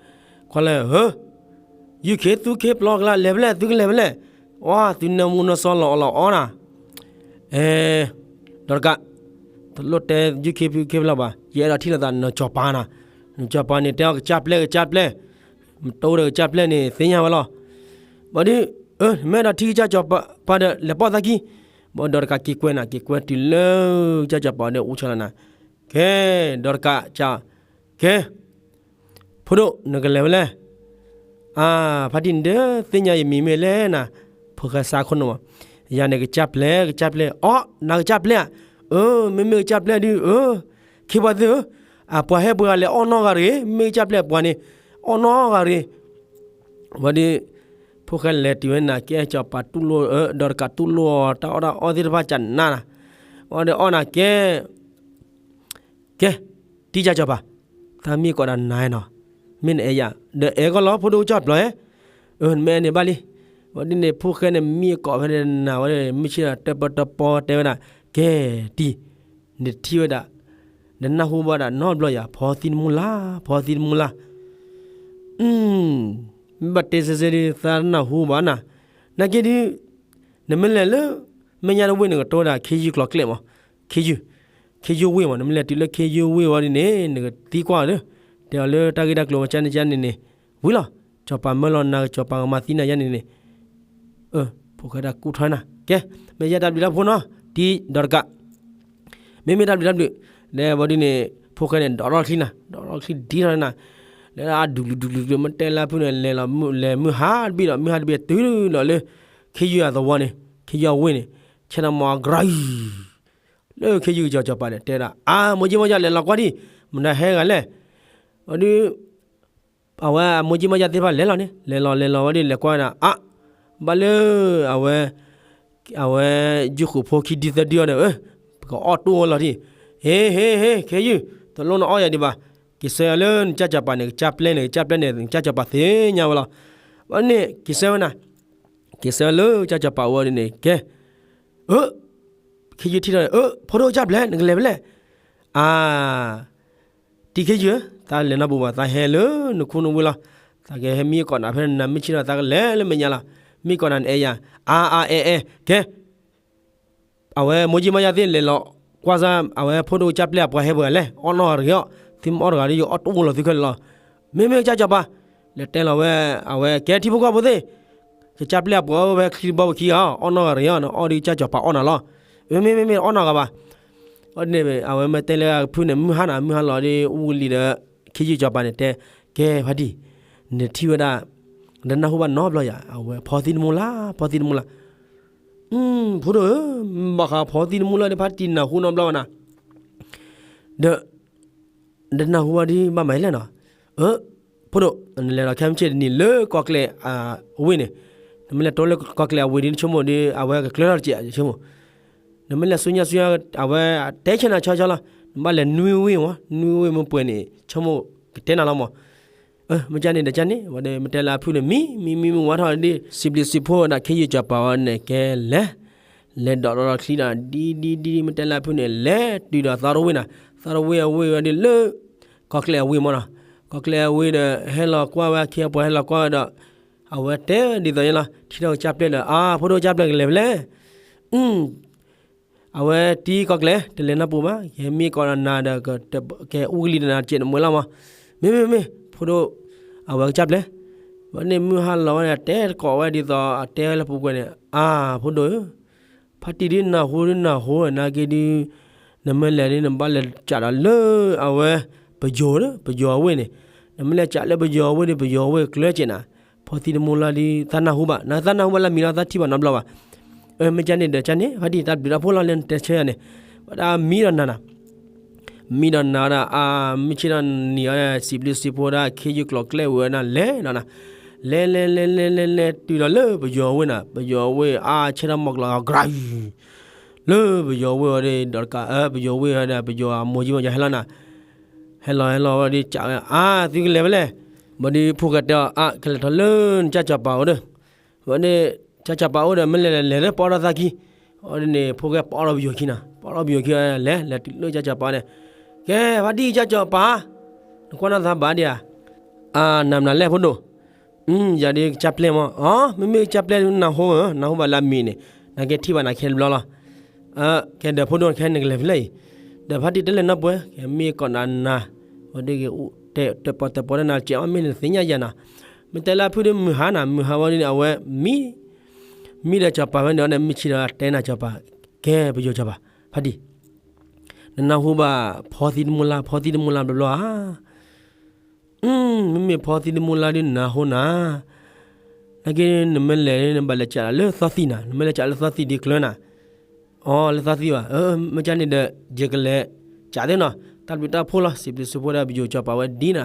ကွၢ်လၢ ဧၢ ယုၢ်ခ့သူခ့ပျီကလါ လဲၤဖဲလဲၣ် သုကလဲၤဖဲလဲၣ် ဝါ သုနၢမူနၢစီလီၤအီၣ်လီၤအီနၤ အဲ ဒီးတကး တလိၣ်တဲယုၢ်ခ့ဖုခ့ဖျီဘၣ် ယအဲၣ်ဒိးထံၣ်လိာ်သးနစီၤပၤနၤ နစီၤပၤန့ၣ် တဲအီၤကစၢ်ပျဲၢ်ကစၢ်ပျဲၢ် မတိၢ်ဒီးကစၢ်ပျဲၢ်န့ၣ် သ့ၣ်ညါဝဲလီၤ ဘၣ်ဒုး အၢ မ့ၢ်အဲၣ်ဒိးထံၣ်ကစၢ်စီၤပၤဒီး လဲၤပိာ်သးခံ ဘၣ်ဒီးတကးက့ၤကွဲနၤ က့ၤကွဲတုၤလၢကစၢ်စီၤပၤဒီး အူဆၢလီၤနၤ ကဲ ဒီးတကး ကဲ ဖိဒိၣ် နကလဲၤဖဲလဲၣ် အါ ဖါတံၢ်နဒၢ သ့ၣ်ညါယမံၤမ့ၢ်လဲၣ်နၤ ဖိၣ်ဃဲစးခိၣ်နူာ်မး ယၤန့ၣ်ကစၢ်ပျဲၢ် ကစၢ်ပျဲၢ် အီ နၤကစၢ်ပျဲၢ်ဧါ အၢ မ့မ့ၢ်ကစၢ်ပျဲၢ်ဒုး အၢ ခ့ပှၤသ့ၣ်ဧၢ အပှၤဟဲပှၤဂၤလဲၤအီၣ်နီတဂၤတဂ့ၤ မ့ၢ်ကစၢ်ပျဲၢ်ပှၤန့ၣ် အီၣ်နီတဂၤတဂ့ၤ ဝံၤဒီး ဖိၣ်ဃဲလဲၤတုၤဝဲနၤ ကဲစီၤပၤတူၢ်လိာ် ဒီးတကးတူၢ်လိာ်အီၤ တၢ်အီၣ်တၢ်အီသ့ၣ်တဖၣ်ကနၣ်နၤ ဝံၤဒီးအီၣ်နၤကဲ ကဲ တံကၢ်စီၤပၤ သးမံကီးဒၣ်နၤနီၤ မ့ၢ်နအဲၣ်ယၤ ဒီးအဲၣ်ကီးလီၤ ဖိဒိၣ်ကစၢ်ပျီဧၢ အၢ နမ့ၢ်အဲၣ်န့ၣ်ဘၣ်လံ ဝံၤဒ်န့ၣ် ဖိၣ်ဃဲန့ၣ် မံကီးဖဲန့ၣ်နၤဝဲ မုၢ်ဆ့ၣ်ဒီးတၢၣ်ပၢၢ်တၢၣ်ပီတဲဝဲဒၣ် ကဲ တံ နထံၣ်ဝဲဒၣ် နနၢ်ဟူဘၣ်ဒၣ်နီတဘျီယၤ ဖီသံတမူလၢ် ဖီသံတမူလၢ် မ့ၢ်ဘၣ်တဲစ့စ့ဒုး သးနၢ်ဟူဘၣ်နၤ နာ်က့ဒုး နမ့ၢ်လဲၤလၢ မဲာ်ညါတဝ့ၢ်န့ၣ်ကတိၤဝဲဒၣ် ခ့ယုၢ်ကျိၤကျဲမး ခ့ယုၢ် ခ့ယုၢ်ဝ့ၢ်မး နမ့ၢ်လဲၤတုၤလၢခ့ယုၢ်ဝ့ၢ်ဝံၤဒ်န့ၣ် နကသံကွၢ်ဒီး တဲအီၤလၢတၢ်ဂ့ၢ်တၢ်ကျိၤဝဲကန့ၣ်ကန့ၣ်န့ၣ် ဝံၤလီၤ စီၤပၤမၢလီၤနၤ စီၤပၤကမၤသံနၤယါန့ၣ်န့ၣ် ဖိၣ်ဃဲဒၣ်ကူၣ်ထီနၤ ကဲ မ့ၢ်ယဲတၢ်ဘျုးတၢ်ဖှိၣ်နီၤ တံဒီးတကး မ့မ့ၢ်တၢ်ဘျုးတၢ်ဘျုး ဒီးဘၣ်ဒုးန့ၣ် ဖိၣ်ဃဲန့ၣ် ဒိးထီၣ်ချံနၤ, ဒိးထီၣ်ချံဒံထီၣ်နၤ, လဲၤဒၣ်အဒူၣ်လူၤဒူၣ်လူၤ မ့ၢ်တဲလၢဖုန့ၣ် လဲၤလီၤမုၢ်ဟါတဘ့ၣ်ဒီး မုၢ်ဟါတဘ့ၣ်တုၤဒီးလၢ ခ့ယုၢ်အသဝီန့ၣ်, ခ့ယုၢ်အဝ့ၢ်န့ၣ်, ဆဲးထီၣ်မၤအီၤကြၤအံၤ လၢခ့ယုၢ်ကစီၤပၤန့ၣ် တဲဒၣ် အါ မိၢ်ကၠံမီၢ်ယါ လဲၤလီၤကွၢ်ဒံး, မတၤဟဲဂၤလဲၣ်. အဒုး အဝဲအမိၢ်ကၠံမီၢ်ယါသ့ၣ်တဖၣ်လဲၤလီၤန့ၣ်, လဲၤလီၤလဲၤလီၤဝဲဒၣ် လဲၤကွၢ်ဝဲဒၣ် အါ ဘၣ်လၢ အဝဲ အဝဲယုၢ်ဃုာ်ဖိခံဒုသၢဒုအံၤဒီး ပကအီၣ်တအိၣ်လီၤဒံး, ဟ့ ဟ့ ဟ့ ခ့ယုၢ်, တလိၣ်နအီၣ်ယၤဒံးဘၣ်, က့ၤဆၢလၢနကစၢ်စီၤပၤန့ၣ် ကစၢ်ပျဲန့ၣ် ကစၢ်ပျဲန့ၣ် ကစၢ်စီၤပၤသ့ၣ်ညါဝဲလီၤ. ဝဲန့ၣ် က့ၤဆၢဝဲနၤ, က့ၤဆၢလၢကစၢ်စီၤပၤအအိၣ်ဒ်န့ၣ် ကဲ အၢ ခ့ယုၢ်ထံၣ်ထီၣ်န့ၣ် အၢ ဖိဒိၣ်ကစၢ်ပျဲ နကလဲၤဖဲလဲၣ်. အါ တံၤခ့ယုၢ်ဧၢ, သးလဲၤနီတပူၤဘၣ်, သးဟဲလၢနခူနဝ့ၢ်လီၤ. သးကဟဲမံကီးနၤဖဲနၤ မ့ၢ်ဆ့ၣ်နီၤ သးကလဲၤလၢမဲာ်ညါလီၤ. မံကီးနၤန့ၣ် အဲၣ်ယၤ, အါ အါ အဲၣ် အဲၣ် ကဲ အဝဲမိၢ်ကၠံမီၢ်ယါသ့ၣ် လဲၤလီၤကွၢ်စၢ် အဝဲဖိဒိၣ်ကစၢ်ပျဲအပှၤဟဲပှဲၤဂၤလဲၣ်, အီၣ်နီၢ်ဂၤတဂ့ၤအီၤ, သုမ့ၢ်အီၣ်တဂၤဒီး ယအီၣ်တအိၣ်လီၤသုခဲလၢာ်လီၤ. မ့မ့ၢ်ကစၢ်စီၤပၤ, လဲၤတဲလီၤဝဲ အဝဲကဲထံဖိကီၢ်ဖိသ့ၣ်, ကစၢ်ပျဲအပှၤအိၣ်ဝဲချံတဘီပခံဂၤ, အီၣ်နီၢ်ဂၤတဂ့ၤအီၤ, နအီၣ်ဒီးကစၢ်စီၤပၤအီၣ်နၤလီၤ. မ့မ့ၢ် မ့မ့ၢ် အီၣ်နီၢ်ဂၤဘၣ်. အန့ၣ် အဝဲမ့ၢ်တဲလၢဖုန့ၣ် မုၢ်ဟါနၤ, မုၢ်ဟါလီၤဒီး အူကလံၤဒီး ခ့ယုၢ်စီၤပၤန့ၣ်တဲ, ကဲဖါတံၢ်, နထံၣ်ဝဲဒၣ် နတနၢ်ဟူဘၣ်နီတဘျီယၤ, အဝဲဖီသံတမူလၢ်, ဖီသံတမူလၢ်. ဖိဒိၣ်ဧၢ, ဘၣ်ဃးဖီသံတမူလၢ်ဒီး ဖါတံၢ်နၢ်ဟူနီတဘျီဘၣ်နၤ, ဒီး နတနၢ်ဟူဘၣ်ဒ်ဘၣ်မးလဲၣ်နီၤ. အၢ ဖိဒိၣ်, နလဲၤလီၤခဲမုၢ်ဆ့ၣ်တနံၤလၢကီၢ်ကျဲအဝ့ၢ်န့ၣ်, နမ့ၢ်လဲၤတိလၢကီၢ်ကျဲအဝ့ၢ်ဒီး နဆိကမိၣ်ဒီး အဝဲကကျၢထီၣ်တစဲး ဆိကမိၣ်, နမ့ၢ်လဲၤဆူညါဆူညါ အဝဲတဲဆၢနၤဆီဆီလီၤ. နဘၣ်လဲၤနွံဝ့ၢ်မး, နွံဝ့ၢ်မ့ၢ်ပှဲၤန့ၣ် ဆိကမိၣ်ကတဲနၤလီၤမး. အၢ မ့ၢ်ကန့ၣ်ဒီးကန့ၣ်, ဝံၤဒီးမ့ၢ်တဲလၢအဖုန့ၣ် မံ မံ မံ မံဝါထီၣ်ဒီး စံးဘျုးစံးဖှိၣ်ဝဲဒၣ် ခ့ယုၢ်စီၤပၤဝဲန့ၣ် ကဲလဲၤ လဲၤဒိးထီၣ်ချံဒီး ဒ်ဒ်ဒ်ဒ် မ့ၢ်တဲလၢအဖုန့ၣ် လဲၤတုၤဒီးသီတဝ့ၢ်နၤ, သီတဝ့ၢ်အဝ့ၢ်ဝဲဒၣ်လၢ ကီၢ်ကျဲအဝ့ၢ်မးနီၤ, ကီၢ်ကျဲအဝ့ၢ်ဒီး ဟဲလီၤကွၢ်ဝဲ အခ့အပှၤဟဲလီၤကွၢ်ဝဲဒီး အဝဲတဲဒ်သိးန့ၣ်လီၤ, ထံၣ်ထီၣ်ကစၢ်ပျဲဒီး အါ ဖိဒိၣ်ကစၢ်ပျဲကလဲၤဖဲလဲၣ်. အဝဲတံၤကီၢ်ကျဲ တလဲၤနီတပူၤဘၣ်, ကဟဲမံကီးနၤဒီး ကဟဲအူကလံၤဒီးနၤတစဲးနမှဲလီၤမး. မ့မ့ၢ်မ့ၢ် ဖိဒိၣ် အဝဲကစၢ်ပျဲ, ဝဲန့ၣ်မုၢ်ဟါလီၤဝဲန့ၣ် တဲတကိးဝဲဒ်သိးအတဲဝဲလၢပူၤကွံာ်န့ၣ်, အါ ဖိဒိၣ်ဧၢ, ဖါတံၢ်ဒ်နၢ်ဟူဒ်နၢ်ဟူနာ်က့ဒုး, နမ့ၢ်လဲၤဒ်နဘၣ်လဲၤစးဒီးလၢ အဝဲ ပယီၤဒီး ပယီၤအဝ့ၢ်န့ၣ်, နမ့ၢ်လဲၤစးလၢပယီၤအဝ့ၢ်ဒီး ပယီၤအဝ့ၢ်ကျၢစဲးနၤ, ဖီသံတမူလၢ်ဒီး သးနၢ်ဟူဘၣ်, နသးနၢ်ဟူဘၣ်လၢမံၤလီၤ သးထံၣ်ဘၣ်နီတဘျီဘၣ်. အၢ မ့ၢ်ကန့ၣ်ဒီးကန့ၣ် ဖါတံၢ် တၢ်ဘျုးတၢ်ဖှိၣ်လီၤလၢနတဲဆၢယၤန့ၣ်, ဝဲဒၣ်မံဒီးနၤနၤ မံဒီးနၤဒီး အါ မုၢ်ဆ့ၣ်ထီၣ်နံၤအီၤဒီး စံးဘျုးစံးဖှိၣ်ဒီး ခ့ယုၢ်ကျိၤကျဲဝံၤဝဲဒၣ်လဲၤဒီးနၤ, လဲၤလဲၤလဲၤလဲၤလဲၤလဲၤတုၤဒီးလၢပယီၤအဝ့ၢ်နၤ, ပယီၤအဝ့ၢ်အါ ဆဲထီၣ်မီၢ်ကျီၤအီၤကြၤအံၤ, လၢပယီၤအဝ့ၢ်အီၤဒီး ဒီးတကး ပယီၤအဝ့ၢ်အီၤဒီး ပယီၤအမိၢ်ကၠံမီၢ်ယါဟဲလီၤနၤ, ဟဲလီၤဟဲလီၤဝဲဒီး ကးဝဲ အါ သုကလဲၤဖဲလဲၣ်. ဘၣ်ဒီးဖိၣ်ဃဲတဲအီၤ အါ ကလဲၤထီၣ်လၢနကစၢ်စီၤပၤအိၣ်ဒီး ဝဲန့ၣ် ကစၢ်စီၤပၤအိၣ်ဒီး မ့ၢ်လဲၤလဲၤလၢပအီၣ်ဒီးသးခံ, အီၤဒ်န့ၣ် ဖိၣ်ဃဲပအီၣ်ဒီးပယီၤခံနၤ, ပအီၣ်ဒီးပယီၤခံလဲၤ လဲၤတုၤလၢကစၢ်စီၤပၤန့ၣ်, ကဲ ဖါတံၢ်ကစၢ်စီၤပၤ, နကွၢ်နီၢ်သးဘၣ်ဒံးဧါ, အါ နၤမနုၤလဲၣ်ဖိဒိၣ်, ယၤဒ်ကစၢ်ပျဲမး, အီ မ့မ့ၢ်ကစၢ်ပျဲနၢ်ဟူဧါ, နၢ်ဟူဘၣ်လၢအမံၤန့ၣ်, နကဲထံၣ်ဘၣ်နၤခဲတဘျီလီၤ. ကဲဒီးဖိဒိၣ်ခဲနကလဲၤဖဲလဲၣ်အံၤ, ဒီးဖါတံၢ်တလဲၤနီတပူၤ, ကဲမံကီးနၤနၤ, ဝဲဒ်က့ၤ တဲပီတဲပီဒီးနၤတစဲး မ့ၢ်နသ့ၣ်ညါယၤနၤ, မ့ၢ်တဲလၢအဖုဒ်မုၢ်ဟါနၤ မုၢ်ဟါဝဲဒ်န့ၣ် အဝဲမံ မံဒီးစီၤပၤဖဲန့ၣ်ဒီး မုၢ်ဆ့ၣ်ဒီးတဲနၤစီၤပၤ, ကဲပယီၤစီၤပၤ, ဖါတံၢ်, နနၢ်ဟူဘၣ်ဖီသံတမူလၢ် ဖီသံတမူလၢ်ဘျီဘျီဧါ. မ့မ့ၢ်ဖီသံတမူလၢ်ဒ်နၢ်ဟူနၤ, နာ်က့နမ့ၢ်လဲၤ နဘၣ်လဲၤစးလၢသီသံၣ်နၤ, နမ့ၢ်လဲၤစးလၢသီသံၣ်ဒ်ကျၢနၤ, အီ လၢသီသံၣ်ဘၣ်, မ့ၢ်ကန့ၣ်ဒီး ယကလဲၤစးသ့နီၤ, တၢ်ဘျုးတၢ်ဖှိၣ်လီၤ စံးဘျုးစံးဖှိၣ်ဒီးပယီၤစီၤပၤဝဲဒ်နၤ,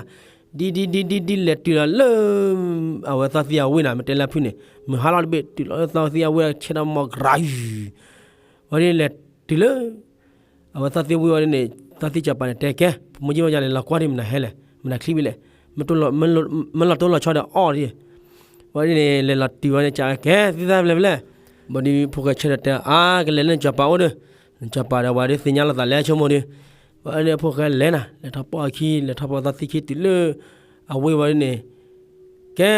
ဒ်ဒ်ဒ်ဒ်ဒ်လဲၤတုၤလီၤလၢ အဝဲသီသံၣ်အဝ့ၢ်နၤ, မ့ၢ်တဲလၢဖုန့ၣ် မုၢ်ဟါလီၤတဘ့ၣ် တုၤလီၤလၢသီသံၣ်အဝ့ၢ် ဆဲထီၣ်မီၢ်ကြၤအံၤ, ဝဲဒ်လဲၤတုၤလၢ အဝဲသီသံၣ်ဝ့ၢ်ဝဲဒ်န့ၣ် သီသံၣ်စီၤပၤန့ၣ်တဲကဲ, ပမိၢ်ကၠံမီၢ်ယါလဲၤလီၤကွၢ်ဒံးမနုၤဟဲလဲၣ်, မနုၤချံဘ့ၣ်လဲၣ်, မ့ၢ်လီၤတိၢ်လီၤဆီဒီးအီၣ်ဒံး, ဝဲဒ်န့ၣ် လဲၤလီၤတုၤဝဲန့ၣ် ကးကဲ သုသးဖဲလဲၣ်ဖဲလဲၣ်, ဘၣ်ဒီးဖိၣ်ဃဲဆၢထၢၣ်တဲအါ ကလဲၤလၢနစီၤပၤအိၣ်ဒီး, နစီၤပၤဒီးဝဲဒ်သ့ၣ်ညါလိာ်သးလဲဆိကမိၣ်ဒီး, ဝဲဒ်ဖိၣ်ဃဲလဲၤနၤ လဲၤထီၣ်ပိာ်အခံ လဲၤထီၣ်ပိာ်သီသံၣ်ခံတုၤလၢ အဝ့ၢ်ဝဲဒ်န့ၣ်, ကဲ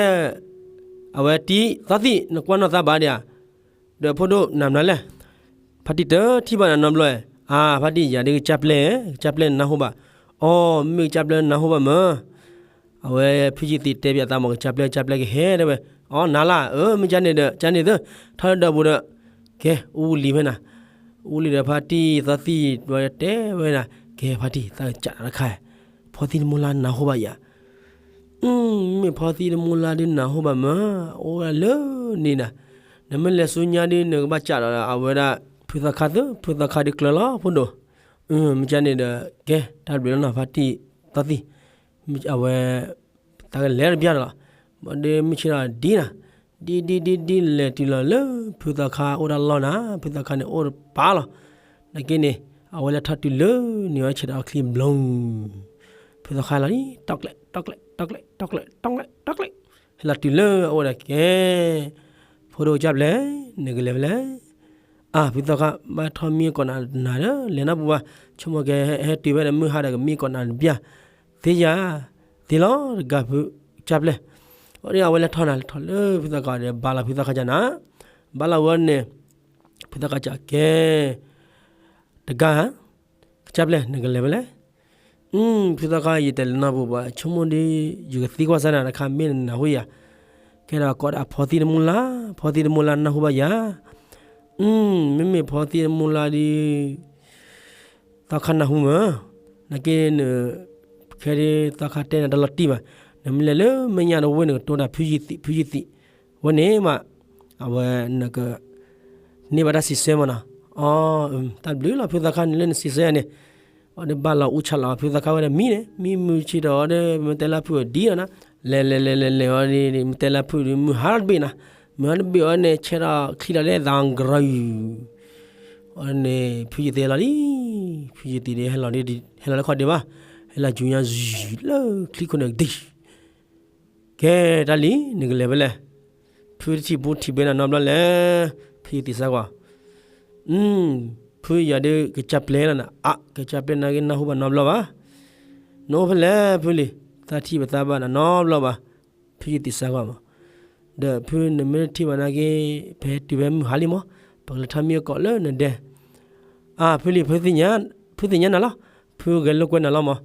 အဝဲတံၤသီသံၣ် နကွၢ်နီၢ်သးဘၣ်ဒံးဧါ, ဒီးဖိဒိၣ်နၤမနုၤလဲၣ်, ဖါတံၢ်တထံၣ်ဘၣ်နၤနီတဘျီ, အါ ဖါတံၢ်ယၤဒ်ကစၢ်ပျဲ, ကစၢ်ပျဲနၢ်ဟူဘၣ်, အီ မ့ၢ်ကစၢ်ပျဲနၢ်ဟူဘၣ်မၢ်, အဝဲဖုယံၤသံးတဲပၠးသးမး ကစၢ်ပျဲ ကစၢ်ပျဲကဟဲတဲဝဲ, အီ နၤလၢ အၢ မ့ၢ်ကန့ၣ်ဒီး ကန့ၣ်သၢ, ထီၣ်လၢဒီးပူၤဒီး, ကဲ အူလံၤဖဲနၤ, အူလံၤဒီးဖါတံၢ်သီသံၣ်ဝဲတဲဝဲနၤ, ကဲဖါတံၢ် သးကစးတၢ်တခါ, ဖီသံတမူလါနၢ်ဟူဘၣ်ယၤ, မ့မ့ၢ်ဖီသံတမူလါဒုးနၢ်ဟူဘၣ်မး, အိၣ်ဝဲဒၣ်လၢန့ၣ်နၤ, နမ့ၢ်လဲၤဆူညါဒုး နကဘၣ်စးဒီးအဝဲဒၣ် ဖုသီခါသု, ဖုသီခါဒုးကျၢၤလီၤဖိဒိၣ်, မ့ၢ်ကန့ၣ်ဒီး ကဲတၢ်ဘျုးလီၤနီၤ ဖါတံၢ်သီသံ, အဝဲ သးကလဲၤတဘျီဒီးလီၤ, ဘၣ်ဒီးမုၢ်ဆ့ၣ်ထီၣ်ဒ်နၤ, ဒ်ဒ်ဒ်ဒ်လဲၤတုၤလီၤလၢ ဖုသီခါအိၣ်တၢ်လီၢ်နၤ, ဖုသီခါန့ၣ်အိၣ်တပၤလီၤ, နာ်က့န့ၣ် အဝဲလဲၤထီၣ်တုၤလၢန့ၣ်အီၤ ဆဲးဒီးအချံဘျီ, ဖုသီခါလီၤဒ် တီၢ်ကျဲး တီၢ်ကျဲး တီၢ်ကျဲး တီၢ်ကျဲး တီၢ်ကျဲး, ဟဲလီၤတုၤလၢအအိၣ်ဒီးကဲ ဖိဒိၣ်ကစၢ်ပျဲၢ် နကလဲၤဖဲလဲၣ်, အၢ ဖုသီခါ ဘၣ်ထီၣ်မံအကိးနၤတနၤဒီး လဲၤနီတပူၤဘၣ်, ဆိကမိၣ်ကဟဲတုၤဖဲန့ၣ် မုၢ်ဟါဒီးကမံအကိးနၤတဘျီ, သ့ယၤ, သ့လီၤ တဂၤဖုကစၢ်ပျဲၢ်, အဝဲလဲၤထီၣ်နၤ လဲၤထီၣ်လၢဖုသီခါဒီး ဘါလီၤဖုသီခါကနၤ, ဘါလီၤဝဲန့ၣ် ဖုသီခါကကဲ တဂၤဧါ, ကစၢ်ပျဲၢ် နကလဲၤဖဲလဲၣ်, ဖုသီခါ ယတလဲၤနီတပူၤဘၣ်, ဆိကမိၣ်ဒီး ယကသံကွၢ်စၢ်နၤတခါ မ့ၢ်နနၢ်ဟူယၤ, ကဲဒီးကိးဒၣ်ဖီသံတမူလါ, ဖီသံတမူလါနၢ်ဟူဘၣ်ယၤ, မ့မ့ၢ်ဖီသံတမူလါဒီး သီခါနၢ်ဟူမး, နာ်က့န ခဲဒုးသီခါတဲနၤတၢ်လီၤတံၢ်ဘၣ်, နမ့ၢ်လဲၤလၢမဲာ်ညါတဝ့ၢ် နကတိၤတၢ်ဖုယံၤသံး ဖုယံၤသံး, ဝဲန့ၣ်မး အဝဲနက န့ၢ်ဘၣ်တၢ်စံးဆၢမးနီၤ, အၢ တၢ်ဘျုးလီၤဖုသီခါန့ၣ်လၢနစံးဆၢယၤန့ၣ်, အဝဲဒၣ်ဘၣ်လီၤအူဆးလီၤဖုသီခါဝဲဒၣ်မံန့ၣ်, မံမုၢ်ဆ့ၣ်ထီၣ်အီၤဒီး မ့ၢ်တဲလၢဖုအီၤဒ်အီၤနီၤ, လဲၤလဲၤလဲၤလဲၤလဲၤအီၤဒီး မ့ၢ်တဲလၢဖုဒီး မုၢ်ဟါတဘ့ၣ်နီၤ, မုၢ်ဟါတဘ့ၣ်အီၤန့ၣ် ဆဲးထီၣ်ချံလီၤလၢသးကရၢယူၤ အန့ၣ် ဖုယံၤသံးလီၤလံ, ဖုယံၤသံးဒီး ဟဲလီၤလၢခီၣ်ဒ့ဘၣ်, ဟဲလီၤယူၤညါယံၤလၢချံခိၣ်န့ၣ်ဒံး, ကဲတၢ်လံ နကလဲၤဖဲလဲၣ်, ဖုတထံၣ်ဘိထံၣ်ဘဲနၤနီတဘျီလဲၣ်, ဖုယံၤသံးစါကွၢ်, ဖုယံၤဒီးကစၢ်ပျဲၢ်လီၤနၤ, အါ ကစၢ်ပျဲၢ်နာ်က့နၢ်ဟူဘၣ်နီတဘျီဘၣ်, နအိၣ်ဖဲလဲၣ်ဖုလံၤ, သးထံၣ်ပသးဘၣ်နၤနီတဘျီဘၣ်, ဖုယံၤသံးစါကွၢ်မး ဒီးဖုနမ့ၢ်ထံၣ်ဘၣ်နာ်က့ ဖဲတုၤဖဲမုၢ်ဟါလံမး, ပကလဲၤထီၣ်မံအကိးလၢနဒဲ, အၢ ဖုလံၤ ဖုသ့ၣ်ညါနၤလီၤ, ဖုဂဲၤလိာ်ကွဲနၤလီၤမး,